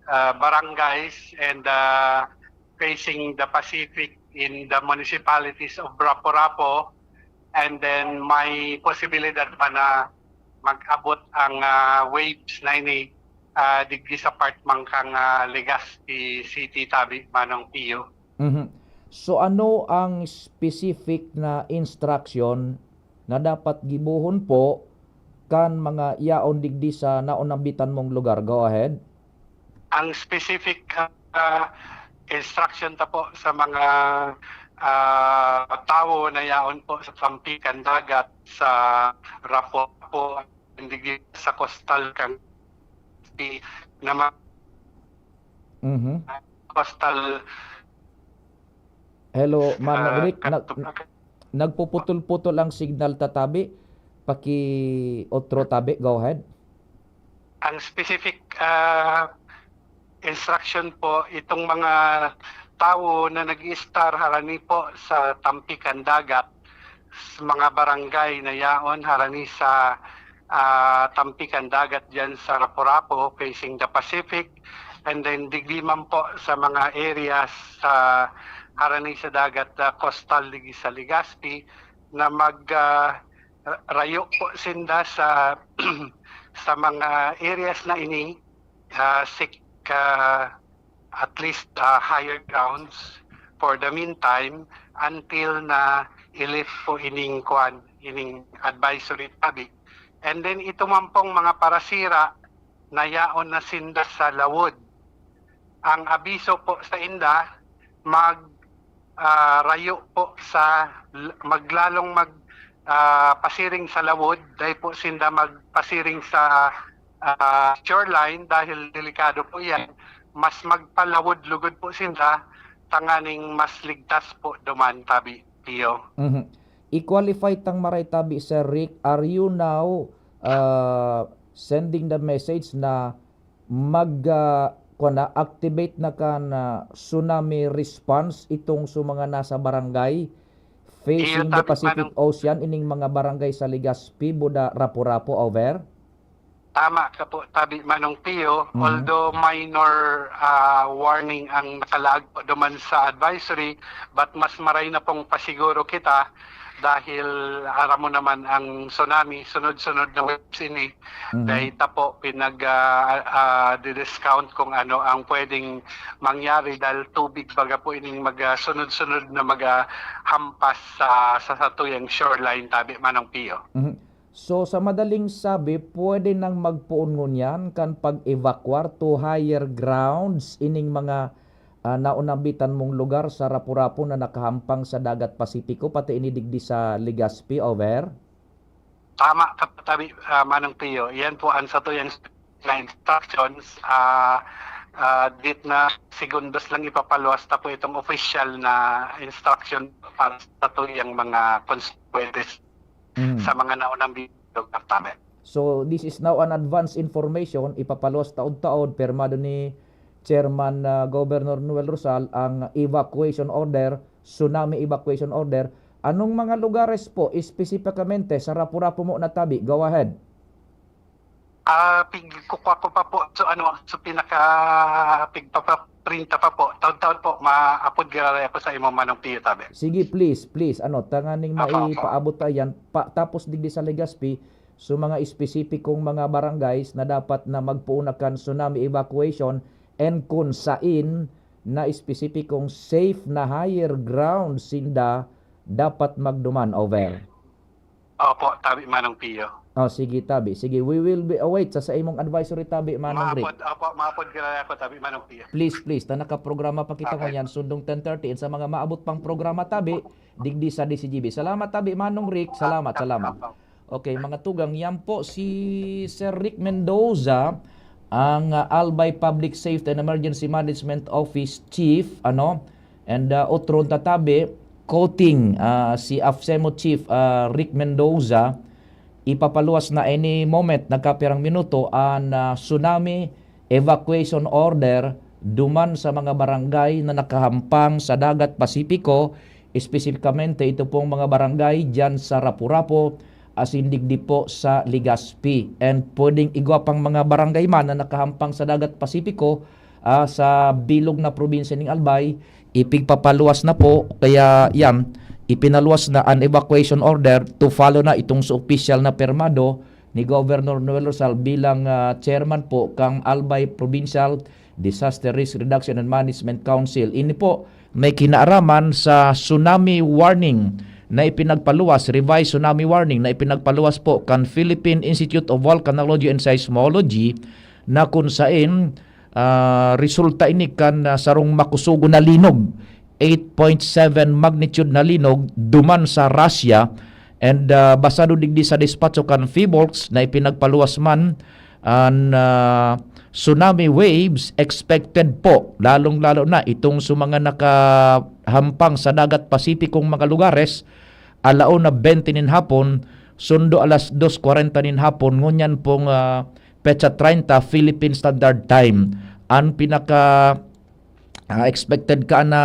ah, barangays and, ah, facing the Pacific in the municipalities of Rapu-Rapu, and then may posibilidad pa na mag-abot ang, ah, waves na ini, ah, digdi sa part man kan, ah, Legazpi City, tabi, Manong Pio. Mhm. So, ano ang specific na instruction na dapat gibohon po kan mga yaon digdi sa naunambitan mong lugar? Go ahead. Ang specific, ah, instruction ta po sa mga, ah, tawo na yaon po sa tampikan dagat, sa Rapo po, hindi sa coastal kan, si, na ma-, Mhm. coastal, Hello, Manong ah, Rick, nag-, katupag. Nagpuputol-putol ang signal ta tabi. Paki-otro tabi, go ahead. Ang specific, ah, instruction po, itong mga tawo na nag-i-star harani po sa tampikan dagat, sa mga barangay na yaon harani sa, ah, tampikan dagat diyan sa Rapu-Rapu, facing the Pacific, and then digdi man po sa mga areas sa harani sa dagat, ah, coastal digdi sa Legazpi, na mag, ah, rayo po sinda sa, sa mga areas na ini, ah, seek, ah, at least, ah, higher grounds for the meantime until na i-lift po ining kwan, ining advisory tabi. And then ito man pong mga parasira na yaon na sinda sa lawod. Ang abiso po sa inda, mag, ah, rayo po sa l-, maglalong mag, ah, pasiring sa lawod, dai po sinda magpasiring sa, ah, shoreline dahil delikado po yan. Mas magpalawod lugod po sinda, tanganing mas ligtas po duman, tabi, Pio. Mhm. I-qualify tang maray tabi, Sir Rick, are you now, ah, sending the message na mag, ah, kuwan na, activate na kan, ah, tsunami response itong sa mga nasa barangay facing Iyo, the tabi, Pacific Manong. Ocean, ining mga barangay sa Legazpi, Buda, Rapu-Rapu, over? Tama ka po, tabi, Manong Pio. Mhm. Although minor, ah, warning ang nakalaag po duman sa advisory, but mas maray na pong pasiguro kita dahil aram mo naman ang tsunami, sunod-sunod na waves ini. Mhm. Dahil ta po pinag, ah, ah, di-discount kung ano ang pwedeng mangyari dahil tubig baga po ining mag, ah, sunod-sunod na mag, ah, hampas sa, sa satuyang shoreline, tabi, Manong Pio. Mhm. So, sa madaling sabi, pwede nang magpoon ngunyan kan pag-evacuar to higher grounds ining mga, ah, naunambitan mong lugar sa Rapu-Rapu na nakahampang sa Dagat Pasipiko, pati ini digdi sa Legazpi, over? Tama ka, tabi, ah, Manong Pio. Yan po ang satuyang na instructions. Ah, ah, dit na segundos lang ipapaluwas ta po itong official na instruction para sa satuyang mga constituentes Mm. sa mga naunang video, tabi. So, this is now an advance information. Ipapaluwas taod-taod, pirmado ni Chairman, ah, Governor Noel Rosal ang evacuation order, tsunami evacuation order. Anong mga lugares po, espesipikamente, sa Rapu-Rapu mo na tabi? Go ahead. Ah, pigkukwa ko pa po. So, ano, so pinaka, pigpapaprinta pa po. Taon-taon po, maapod giraray ako sa imo, Manong Pio, tabi. Sige, please, please. Ano, tanganing Apo, apo. Maipaabot ta yan. Pa, tapos digdi sa Legazpi, so mga espesipikong mga barangays na dapat na magpoon na kan tsunami evacuation and kung sain na espesipikong safe na higher ground sinda dapat magduman, over. Opo, tabi, Manong Pio. Oh, sige, tabi. Sige, we will be await sa, sa imong advisory, tabi, Manong Rick. Maapod, opo, maapod giraray ako, tabi, Manong Pio. Please, please. Ta nakaprograma pa kita Okay. ngunyan, sundong ten thirty. And sa mga maabot pang programa, tabi, digdi sa D C G B. Salamat, tabi, Manong Rick. Salamat, salamat. Opo. Okay, mga tugang, yan po si Sir Rick Mendoza, ang, ah, Albay Public Safety and Emergency Management Office Chief, ano, and, ah, otro tatabi, quoting, ah, si AFSEMO Chief, ah, Rick Mendoza, ipapaluwas na any moment, nagkapirang minuto, an, ah, tsunami evacuation order duman sa mga barangay na nakahampang sa Dagat Pasipiko, espesipikamente ito pong mga barangay diyan sa Rapu-Rapu, asin digdi po sa Legazpi. And pwedeng igwa pang mga barangay man na nakahampang sa Dagat Pasipiko, ah, sa bilog na probinsya ning Albay, ipigpapaluwas na po. Kaya yan, ipinaluwas na an evacuation order to follow na itong sa opisyal na permado ni Governor Noel Rosal bilang, ah, chairman po kang Albay Provincial Disaster Risk Reduction and Management Council. Ini po may kinaaraman sa tsunami warning na ipinagpaluwas, revised tsunami warning na ipinagpaluwas po kan Philippine Institute of Volcanology and Seismology, na kun sain, ah, resulta ini kan, ah, sarong makusugon na linog, eight point seven magnitude na linog duman sa Russia. And, ah, basado digdi sa despacho kan PHIVOLCS na ipinagpaluwas man an, ah, tsunami waves expected po, lalong-lalo na itong sa mga nakahampang sa dagat Pasipikong mga lugares, alauna bente nin hapon, sundo alas dos kwarenta nin hapon, ngunyan pong, ah, petsa treinta Philippine Standard Time. Ang pinaka, ah, expected ka na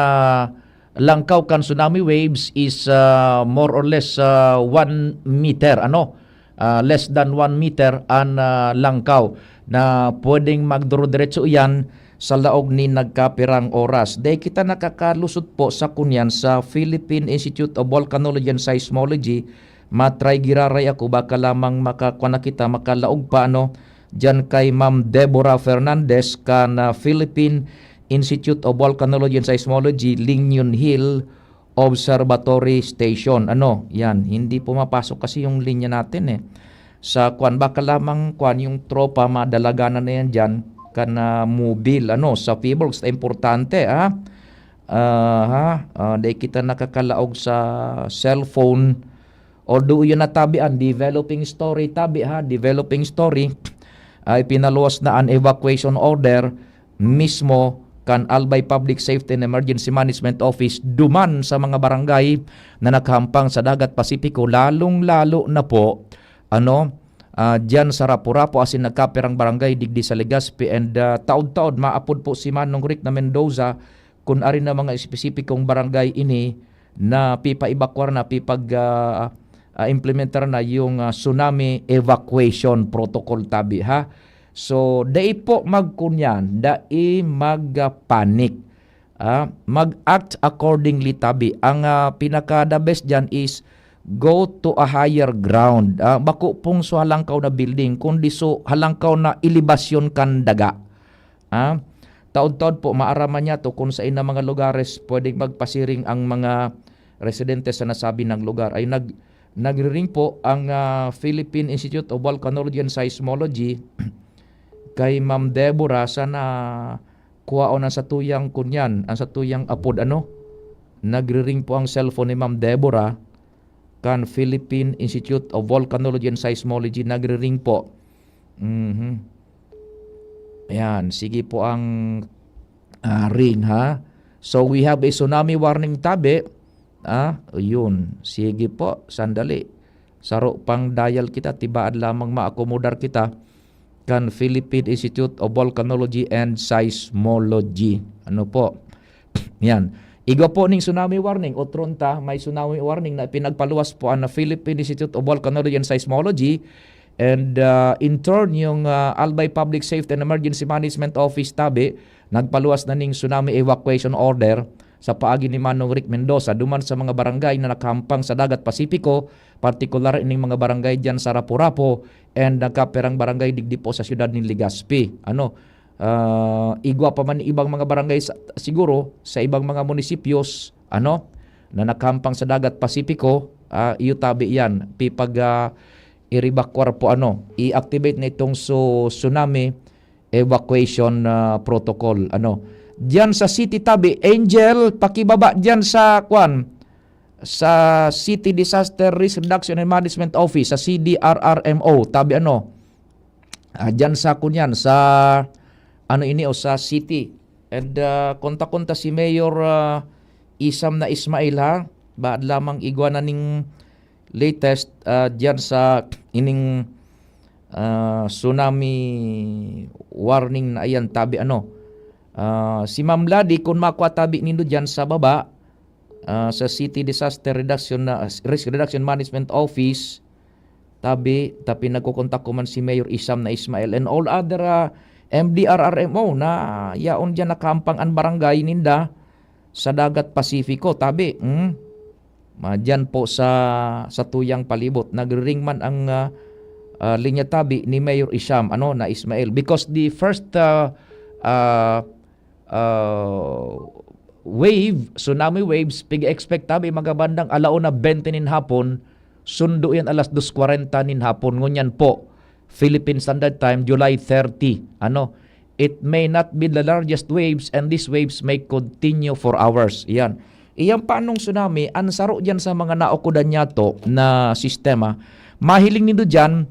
langkaw kan tsunami waves is, ah, more or less, ah, one meter, ano? Ah, less than one meter an, ah, langkaw na pwedeng magduro-diretso iyan sa laog ni nagkapirang oras. Dai kita nakakalusot po sa kunyan sa Philippine Institute of Volcanology and Seismology. Matray giraray ako, baka lamang makakuha na kita, makalaog pa, ano, diyan kay Ma'am Deborah Fernandez kan, ah, Philippine Institute of Volcanology and Seismology, Lingyon Hill Observatory Station. Ano, yan, hindi pumapasok kasi yung linya natin eh. Sa kwan, baka lamang kwan, yung tropa, madalaganan na yan dyan, kan, ah, mobile, ano, sa PHIVOLCS, importante, ha? Ah, ha? Ah, dai kita nakakalaog sa cellphone. Although yun na tabi an developing story, tabi ha, developing story, ay pinaluwas na an evacuation order mismo kan Albay Public Safety and Emergency Management Office duman sa mga barangay na nakahampang sa Dagat Pasipiko, lalong-lalo na po, ano, ah, diyan sa Rapu-Rapu asin nagkapirang barangay digdi sa Legazpi. And, ah, taod-taod maapod po si Manong Rick na Mendoza kun ari na mga espesipikong barangay ini na pipaibakwar na, pipag, ah, ah, implementar na yung, ah, tsunami evacuation protocol tabi, ha. So, dai po magkunyan, dai mag-panic. Ah, mag-act accordingly tabi. Ang, ah, pinaka the best diyan is go to a higher ground. Ah, bako pong sa halangkaw na building, kundi sa halangkaw na elebasyon kan daga. Ah, taod-taod po, maaraman niya to kung sain na mga lugares pwedeng magpasiring ang mga residente sa nasabing lugar. Ay nag-, nagriring po ang, ah, Philippine Institute of Volcanology and Seismology kay Ma'am Deborah, sana kuhaon ang satuyang kunyan, ang satuyang apod, ano? Nagriring po ang cellphone ni Ma'am Deborah kan Philippine Institute of Volcanology and Seismology. Nagriring po. Mhm. Ayan, sige po ang, ah, ring, ha? So, we have a tsunami warning tabi. Ah, yun. Sige po, sandali. Saro pang dial kita, tibaad lamang maakomodar kita kan Philippine Institute of Volcanology and Seismology. Ano po? Yan. Igwa po ning tsunami warning. Otron ta, may tsunami warning na pinagpaluwas po ang Philippine Institute of Volcanology and Seismology. And, uh, in turn, yung, uh, Albay Public Safety and Emergency Management Office tabi, nagpaluwas na ning tsunami evacuation order sa paagi ni Manong Rick Mendoza duman sa mga barangay na nakahampang sa Dagat Pasipiko, partikular ining mga barangay diyan sa Rapu-Rapu and nagkapirang barangay digdi po sa siyudad nin Legazpi. Ano, ah, igwa pa man ibang mga barangay sa, siguro sa ibang mga munisipyos, ano, na nakahampang sa Dagat Pasipiko, ah, iyo tabi yan. Pipag, ah, iribakwar po, ano, i-activate na itong su-, tsunami evacuation, ah, protocol, ano. Diyan sa city tabi, Angel, pakibaba diyan sa, kwan, sa City Disaster Risk Reduction and Management Office, sa C D R R M O, tabi, ano. Ah, diyan sa, kunyan, sa, ano ini, o sa city. And, ah, konta-konta si Mayor, ah, Isam na Ismail, ha? Baad lamang igwa na ning latest, ah, diyan sa ining, ah, tsunami warning na ayan, tabi, ano. Ah, si Ma'am Lady, kun makwa tabi nindo diyan sa baba, ah, sa City Disaster Reduction na, Risk Reduction Management Office, tabi, ta pinagkokontak ko man si Mayor Isam na Ismail and all other, ah, M D R R M O na yaon diyan nakahampang an barangay ninda sa Dagat Pasifiko, tabi. Hmm. Ma-, diyan po sa, sa tuyang palibot. Nagriring man ang, ah, ah, linya tabi ni Mayor Isham, ano, na Ismael. Because the first, ah, ah, ah, wave, tsunami waves, pig-expect tabi mga bandang ala una bente nin hapon, sundo yan alas dos kwarenta nin hapon. Ngunyan po, Philippine Standard Time, July thirty. Ano, it may not be the largest waves and these waves may continue for hours. Yan. Iyan pa anong tsunami, ang saro diyan sa mga naukudan niyato na sistema, mahiling nindo diyan,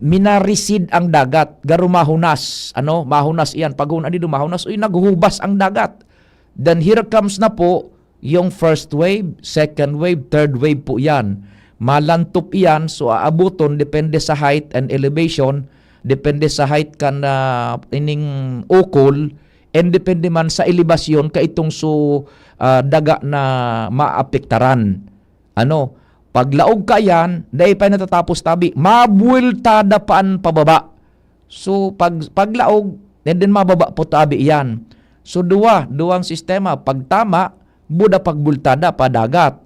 minarecede ang dagat, garo mahunas, ano, mahunas iyan. Pag hunas nindo, mahunas, uy, naghuhubas ang dagat. Then here comes na po yung first wave, second wave, third wave po yan. Malantop iyan, so aabuton, depende sa height and elevation, depende sa height kan, ah, ining ukol, and depende man sa elebasyon kaitong so, ah, daga na maapektaran. Ano, paglaog kaiyan, dai pa natatapos tabi, mabuweltada pa an pababa. So, pag, paglaog, and then mababa po tabi iyan. So, duwa, duwang sistema. Pagtama, buda pagbultada pa dagat.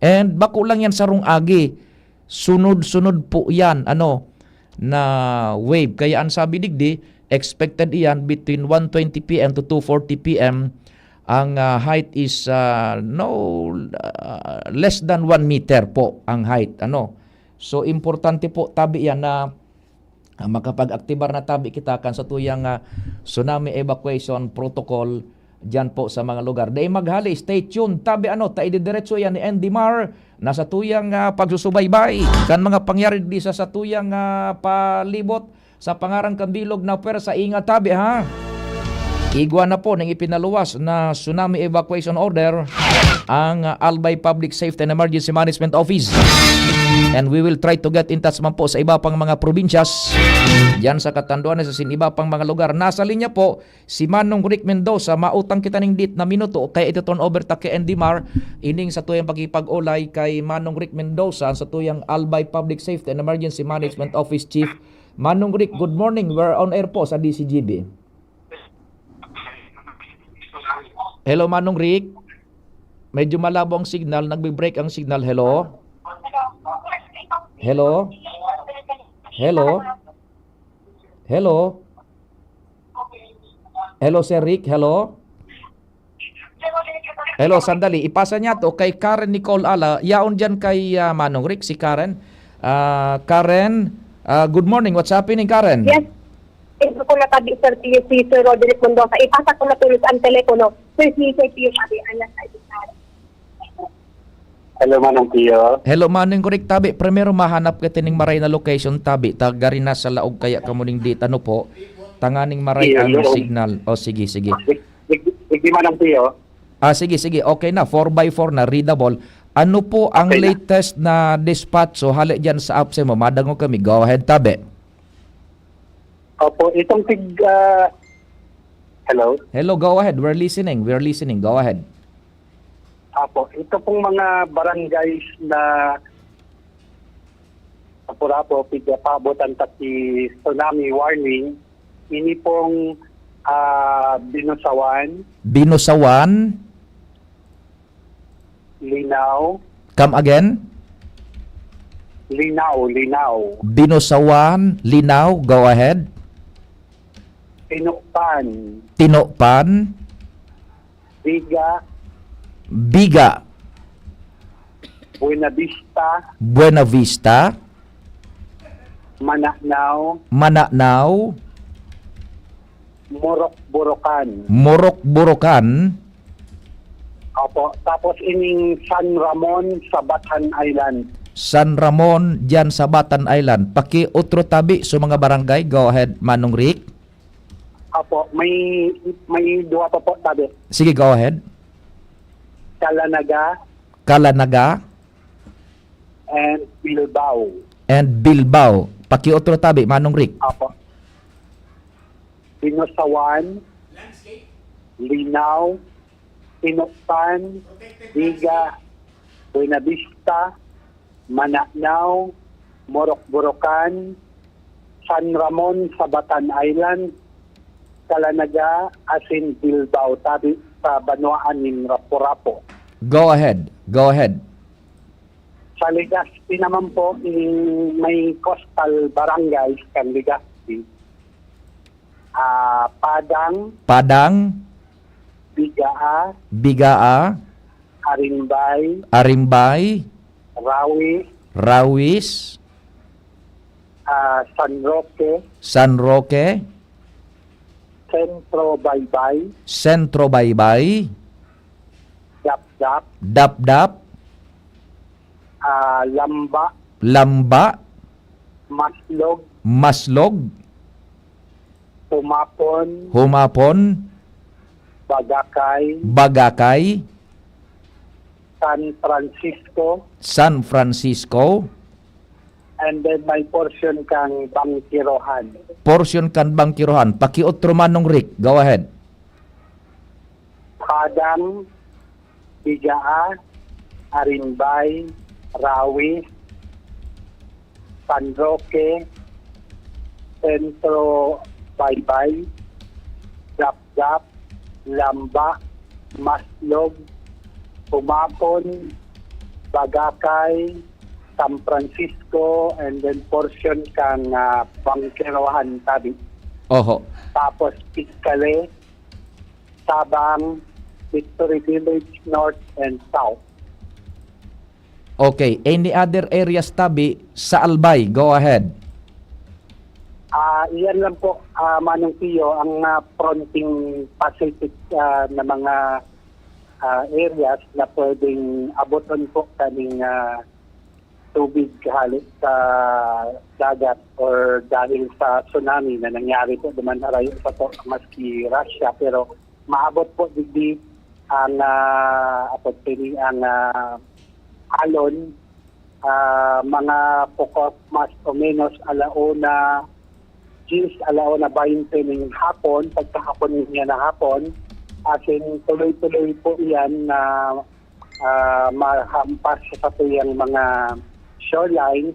And bako lang yan sarong agi. Sunod-sunod po yan, ano, na wave. Kaya ang sabi digdi, expected iyan between one twenty P M to two forty P M. Ang, ah, height is, ah, no, ah, less than one meter po ang height, ano. So, importante po, tabi yan na, ah, makapag-aktibar na tabi kita kan satuyang, ah, tsunami evacuation protocol diyan po sa mga lugar. Dai maghali, stay tuned. Tabi ano, ta ididiretso yan ni Andy Mar na satuyang, ah, pagsusubaybay kan mga pangyari di sa satuyang, ah, palibot sa pangaran kan bilog na pwersa. Ingat tabi, ha? Igwa na po ning ipinaluwas na tsunami evacuation order ang, ah, Albay Public Safety and Emergency Management Office. And we will try to get in touch man po sa iba pang mga probinsyas diyan sa Catanduanes asin iba pang mga lugar. Nasa linya po si Manong Rick Mendoza. Mautang kita ning dit na minuto kaya ito turn over ta kay Andy Mar. Ining satuyang pakipag-olay kay Manong Rick Mendoza, satuyang Albay Public Safety and Emergency Management Office Chief. Manong Rick, good morning. We're on air po sa D C G B. Hello, Manong Rick. Medyo malabo ang signal, nagbe-break ang signal. Hello? Hello? Hello? Hello? Hello, Sir Rick? Hello? Hello, sandali. Ipasa niya to kay Karen Nicole Ala. Yaon diyan kay, ah, Manong Rick, si Karen. Ah, Karen, ah, good morning. What's happening, Karen? Yes. Ito po natabi, Sir Pio, si Sir Roderick Mendoza. Ipasa ko na tulos ang telepono. Sir, si Sir Pio, sabi, alas, ay, Hello, Manong Pio. Hello, Manong Rick, tabi. Primero, mahanap ka tining maray na location, tabi. Tagari na sa laog kaya kamo ning dit. Ano po? Tanganing maray Iyo, ang yun. Signal. O, sige, sige. Sig-, sig-, sige, Manong Pio. Ah, sige, sige. Okay na. Four by four na, readable. Ano po ang Okay na. Latest na dispatch? So, hali dyan sa apps mo. Madangog kami. Go ahead, tabi. Opo, itong tig-, ah, hello? Hello, go ahead. We're listening. We're listening. Go ahead. Opo, ito pong mga barangays na Apurapo, pigapabot ang taki tsunami warning. Ini pong, ah, Binusawan, Binusawan, Linao. Come again? Linao, Linao. Binusawan, Linao, go ahead. Tinopan. Tinopan. Biga. Biga. Buena Vista. Buena Vista. Mananao. Mananao. Morok Borokan. Morok Borokan. Opo. Tapos ining San Ramon sa Batan Island. San Ramon, diyan sa Batan Island. Paki-otro tabi sa mga barangay. Go ahead, Manong Rick. Opo. May, may duwa pa po tabi. Sige, go ahead. Kalanaga. Kalanaga. And Bilbao. And Bilbao. Paki-otro tabi, Manong Rick. Opo. Binusawan, Linao, Tinopan, Biga, Buenavista, Mananao, Morocborocan, San Ramon sa Batan Island, Calanaga, asin Bilbao, tabi sa banwaan nin Rapu-Rapu. Go ahead. Go ahead. Sa Legazpi naman po, in may coastal barangays kan Legazpi, ah, Padang, Padang, Bigaa, Bigaa, Arimbay, Arimbay, Rawis, Rawis, ah, San Roque, San Roque, Centro Baybay, Centro Baybay, Dapdap, Dapdap, ah, Lamba, Lamba, Maslog, Maslog, Humapon, Humapon, Bagakay, Bagakay, San Francisco, San Francisco, and then may portion kang Bangkirohan. Portion kan Bangkirohan. Pakiotro, Manong Rick. Go ahead. Padang, Bigaa, Arimbay, Rawis, San Roque, Centro Baybay, Dapdap, Lamba, Maslog, Humapon, Bagakay, San Francisco, and then portion kan, ah, Bangkerohan tabi. Oho. Tapos Piskale, Sabang, Victory Village, North and South. Okay. Any other areas tabi sa Albay? Go ahead. Ah, iyan lang po, ah, Manong Pio, ang, ah, fronting Pacific, ah, na mga, ah, areas na pwedeng aboton po kaning, ah, tubig hale sa dagat or dahil sa tsunami na nangyari po duman harayo sa to, maski Russia, pero maabot po digdi ang, ah, apod pini ang, ah, alon, ah, mga pukot mas o menos ala una diyes, ala una baynte ning hapon, pagkahapon niya na hapon, asin tuloy-tuloy po iyan na, ah, mahampas sa satuyang mga shoreline.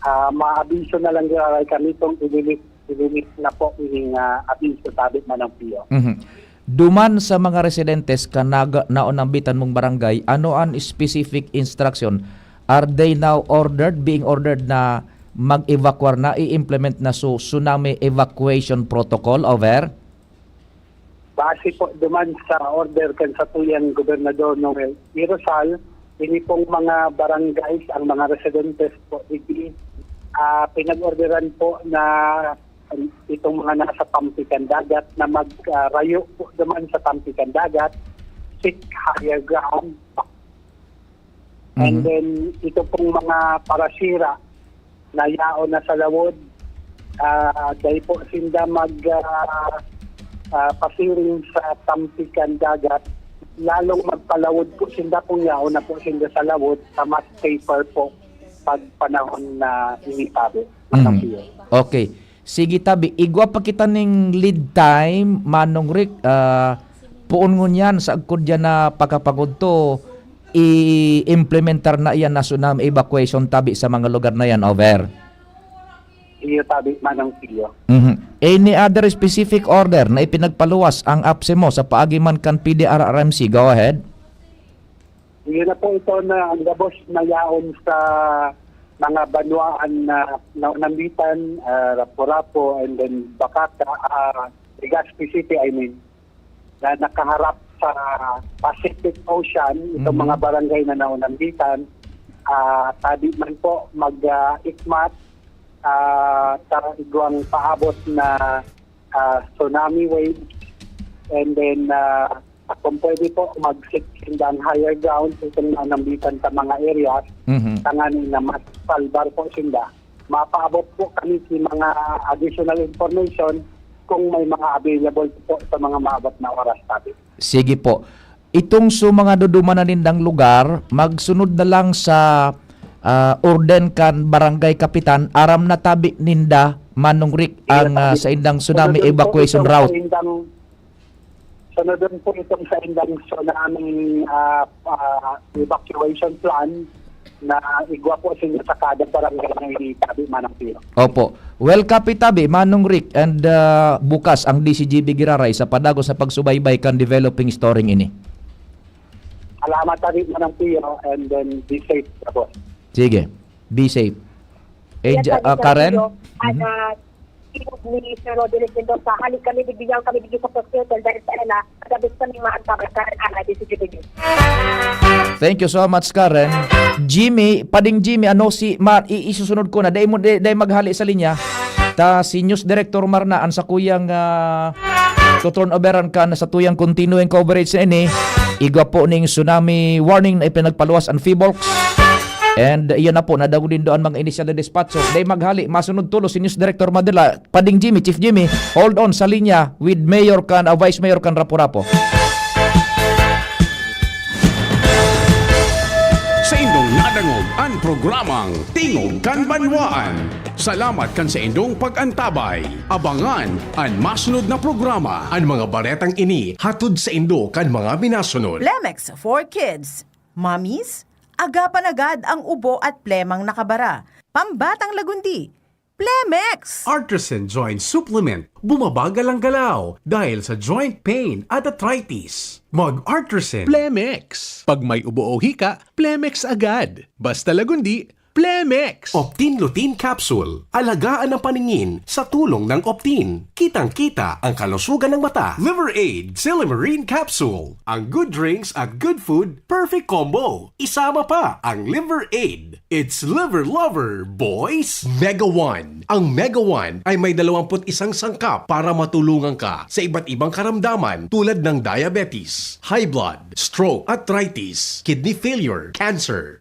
Ah, maabiso na lang giraray kami kung ililis-, ililis na po ining, ah, abiso, sabi man ng P O. Mhm. Duman sa mga residentes kan naga-, naonambitan mong barangay, ano an specific instruction? Are they now ordered, being ordered na mag-evacuar na, i-implement na su-, tsunami evacuation protocol? Over? Base po duman sa order kan satuyang Gobernador Noel Irosal, ini pong mga barangays, ang mga residentes po, digdi, ah, pinag-orderan po na itong mga nasa tampi kan dagat na mag, ah, rayo po duman sa tampi kan dagat, seek higher ground. And Mhm. then, ito pong mga parasira na yaon na sa lawod, ah, dai po sinda mag, ah, ah, pasiring sa tampi kan dagat, lalong magpalawod po sinda kung yaon na po sinda sa lawod sa mas safer po pag panahon na initabi. Mhm. Okay. Sige, tabi. Igwa pa kita ning lead time, Manong Rick. Ah, poon ngunyan, sa agkod yan na pagkapagod to, i-implementar na iyan na tsunami evacuation tabi sa mga lugar na yan. Over. Iyo, tabi, Manong Pio. Mhm. Any other specific order na ipinagpaluwas ang APSEMO sa paagi man kan P D R R M C? Go ahead. Yun na po ito na ang gabos na yaon sa mga banwaan na naunambitan, ah, Rapu-Rapu, and then Bacaca, ah, Legazpi City, I mean, na nakaharap sa Pacific Ocean, itong Mhm. mga barangay na naunambitan, ah, tabi man po mag, ah, ikmat, ah, sa igwang paabot na, ah, tsunami waves, and then, ah, kung pwede po, mag-seek sinda ang higher ground, itong naunambitan sa mga areas, Mhm. tanganing na mas salbar po sinda. Mapaabot po kami sa mga additional information kung may mga available po sa mga maabot na oras, tabi. Sige po. Itong sa mga dudumanan nindang lugar, magsunod na lang sa, ah, orden kan barangay kapitan, aram na tabi ninda, Manong Rick, Iyo, ang, ah, tabi. Sa indang tsunami Sunodon po evacuation itong route. Sa indang, sunodon po itong sa indang tsunami, ah, ah, evacuation plan na igwa po sa inyo sa kada barangay na ini, tabi, Manong Pio. Opo. Well, kapitabi, Manong Rick, and, ah, bukas ang D C G B giraray sa padagos na pagsubaybay kan developing story ini. Salamat, tabi, Manong Pio, and then be safe, boss. Sige. Be safe. Eh, Yes, J- sabi ah, sa Karen? Tio, ah, na, ni Sir Roderick Mendoza, hali kami, bibigyan kami dito sa hospital dahil sa ela, pagkabit kami maantabay, Karen Ana, dito sa Jubigin. Thank you so much, Karen. Jimmy, Pading Jimmy, ano si Mar, i- isusunod ko na. Dai mo, dai, dai maghali sa linya. Ta si News Director Mar na, ang sa kuyang uh, to turn overan kan sa tuyang continuing coverage na ini. Igwa po ning tsunami warning na ipinagpaluwas ang Phivolcs. And iyan na po, nadangog din doon mga initial na despacho. Dai maghali, masunod tulo si News Director Madela, Pading Jimmy, Chief Jimmy, hold on sa linya with Mayor kan, uh, Vice Mayor kan Rapu-Rapu. Sa indong nadangog ang programang Tingog kan Banwaan. Salamat kan sa indong pag-antabay. Abangan an masunod na programa. An mga baretang ini hatod sa indo kan mga minasunod. Plemex for Kids. Mommies, agapan agad ang ubo at plemang nakabara. Pambatang lagundi. Plemex! Artisan Joint Supplement, bumabagal ang galaw dahil sa joint pain at arthritis. Mag-Artisan. Plemex. Pag may ubo o hika, Plemex agad. Basta lagundi, Plemex. Optin Lutein Capsule. Alagaan ang paningin sa tulong ng Optin. Kitang-kita ang kalusugan ng mata. Liver Aid, Silymarin Capsule. Ang good drinks at good food, perfect combo. Isama pa ang Liver Aid. It's Liver Lover, boys! Mega One. Ang Mega One ay may dalawampu't isang sangkap para matulungan ka sa iba't ibang karamdaman tulad ng diabetes, high blood, stroke, arthritis, kidney failure, cancer.